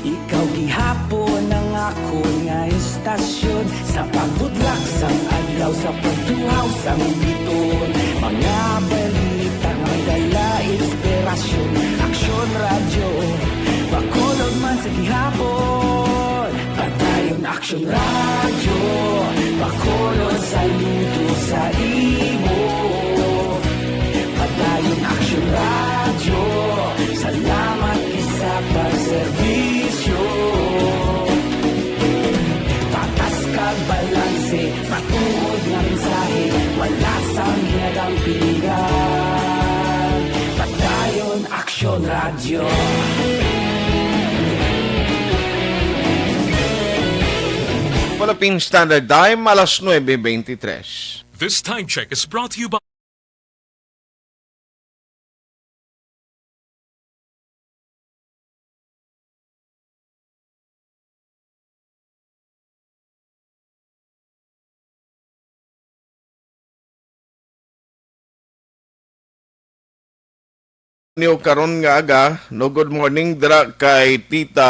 ikaw gihapon ang akon nga istasyon. Sa pagbutlak sang adlaw, Sa pagtuhaw sa Miton, mga balita may dala inspirasyon. Aksyon Radyo, Bacolod man sa gihapon. Padayon Aksyon Radyo, Bacolod saludo sa imo. Padayon Aksyon Radyo, salamat gid sa pagserbisyo. Patas kag balanse, matuod nga mensahe, wala sang ginadampingan. Padayon Aksyon Radyo. Philippine Standard Time, alas nuebe beintitrés. This time check is brought to you by Niyo karon nga aga, no, good morning dira kay Tita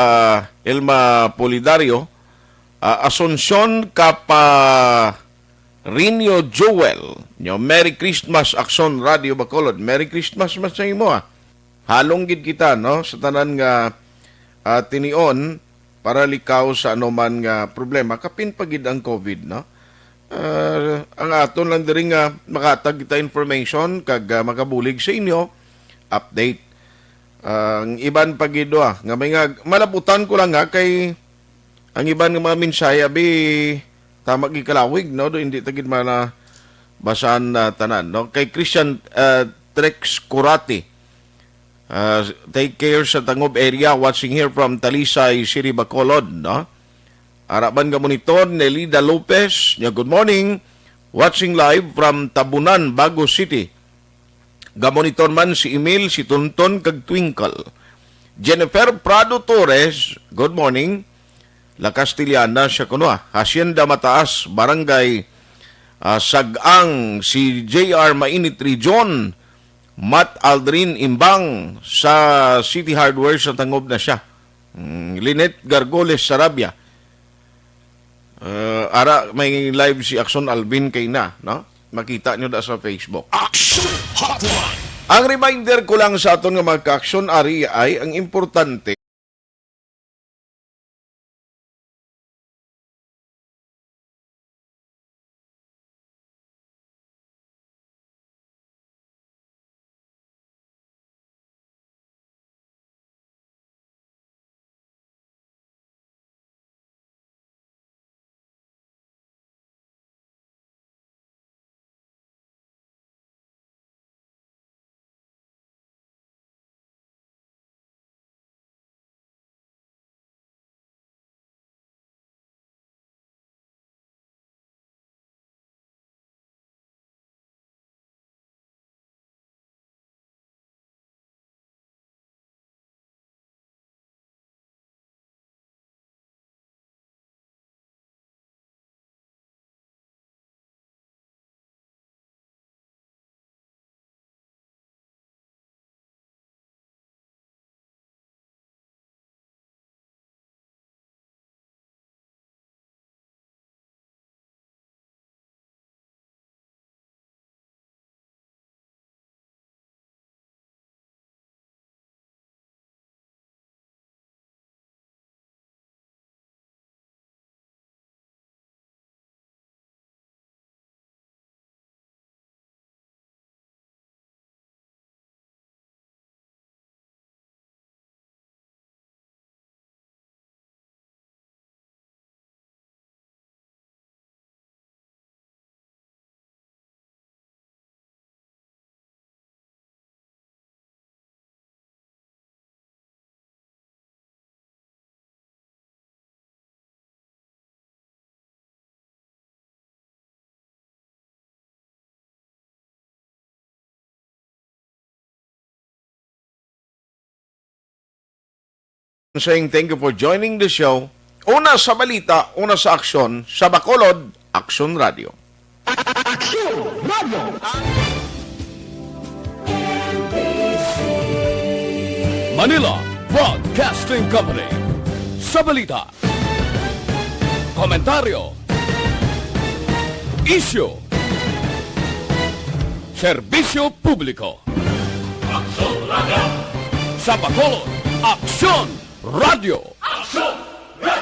Elma Pulidario, ah, Asuncion Capa Rinio Joel, nyo, Merry Christmas, Aksyon Radio Bacolod. Merry Christmas man sa imo, ah. Halong gid kita, no, sa tanan nga, ah, tinion para likaw sa anuman nga problema. Kapin pa gid ang COVID, no? Ah, ang aton lang diri nga makatag kita information kag, ah, makabulig sa inyo, update. Ah, ang iban pa gid, ah, nga may nga malabutan ko lang nga kay ang iban nga mga mensahe, abi, tama gid kalawig, no? Do, hindi ta gid mala basahan na tanan, no? Kay Christian, ah, Trex Curati, ah, take care sa Tangob area, watching here from Talisay City, Bacolod, no? Ara man nga monitor, Nelida Lopez, niya, good morning, watching live from Tabunan, Bago City. Gamonitor man si Emil, si Tonton, kag Twinkle. Jennifer Prado Torres, good morning. La Castellana siya kuno, ah. Hacienda Mataas, Barangay, ah, Sag-ang, si J R Mainit Region, Matt Aldrin Imbang sa City Hardware sa Tangob na siya. Mm, Lynette Gargoles Sarabia. Uh, ara, may live si Aksyon Alvin kay na, no? Makita nyo da sa Facebook. Action Hotline! Ang reminder ko lang sa aton nga mga ka-aksyon, ari ay ang importante. Saying thank you for joining the show. Una sa balita, una sa aksyon, sa Bacolod, Aksyon Radio. Aksyon Radio. Manila Broadcasting Company. Sa balita, komentaryo, Isyu. Serbisyo publiko. Aksyon Radio. Sa Bacolod, Aksyon Radio. Aksyon Radio.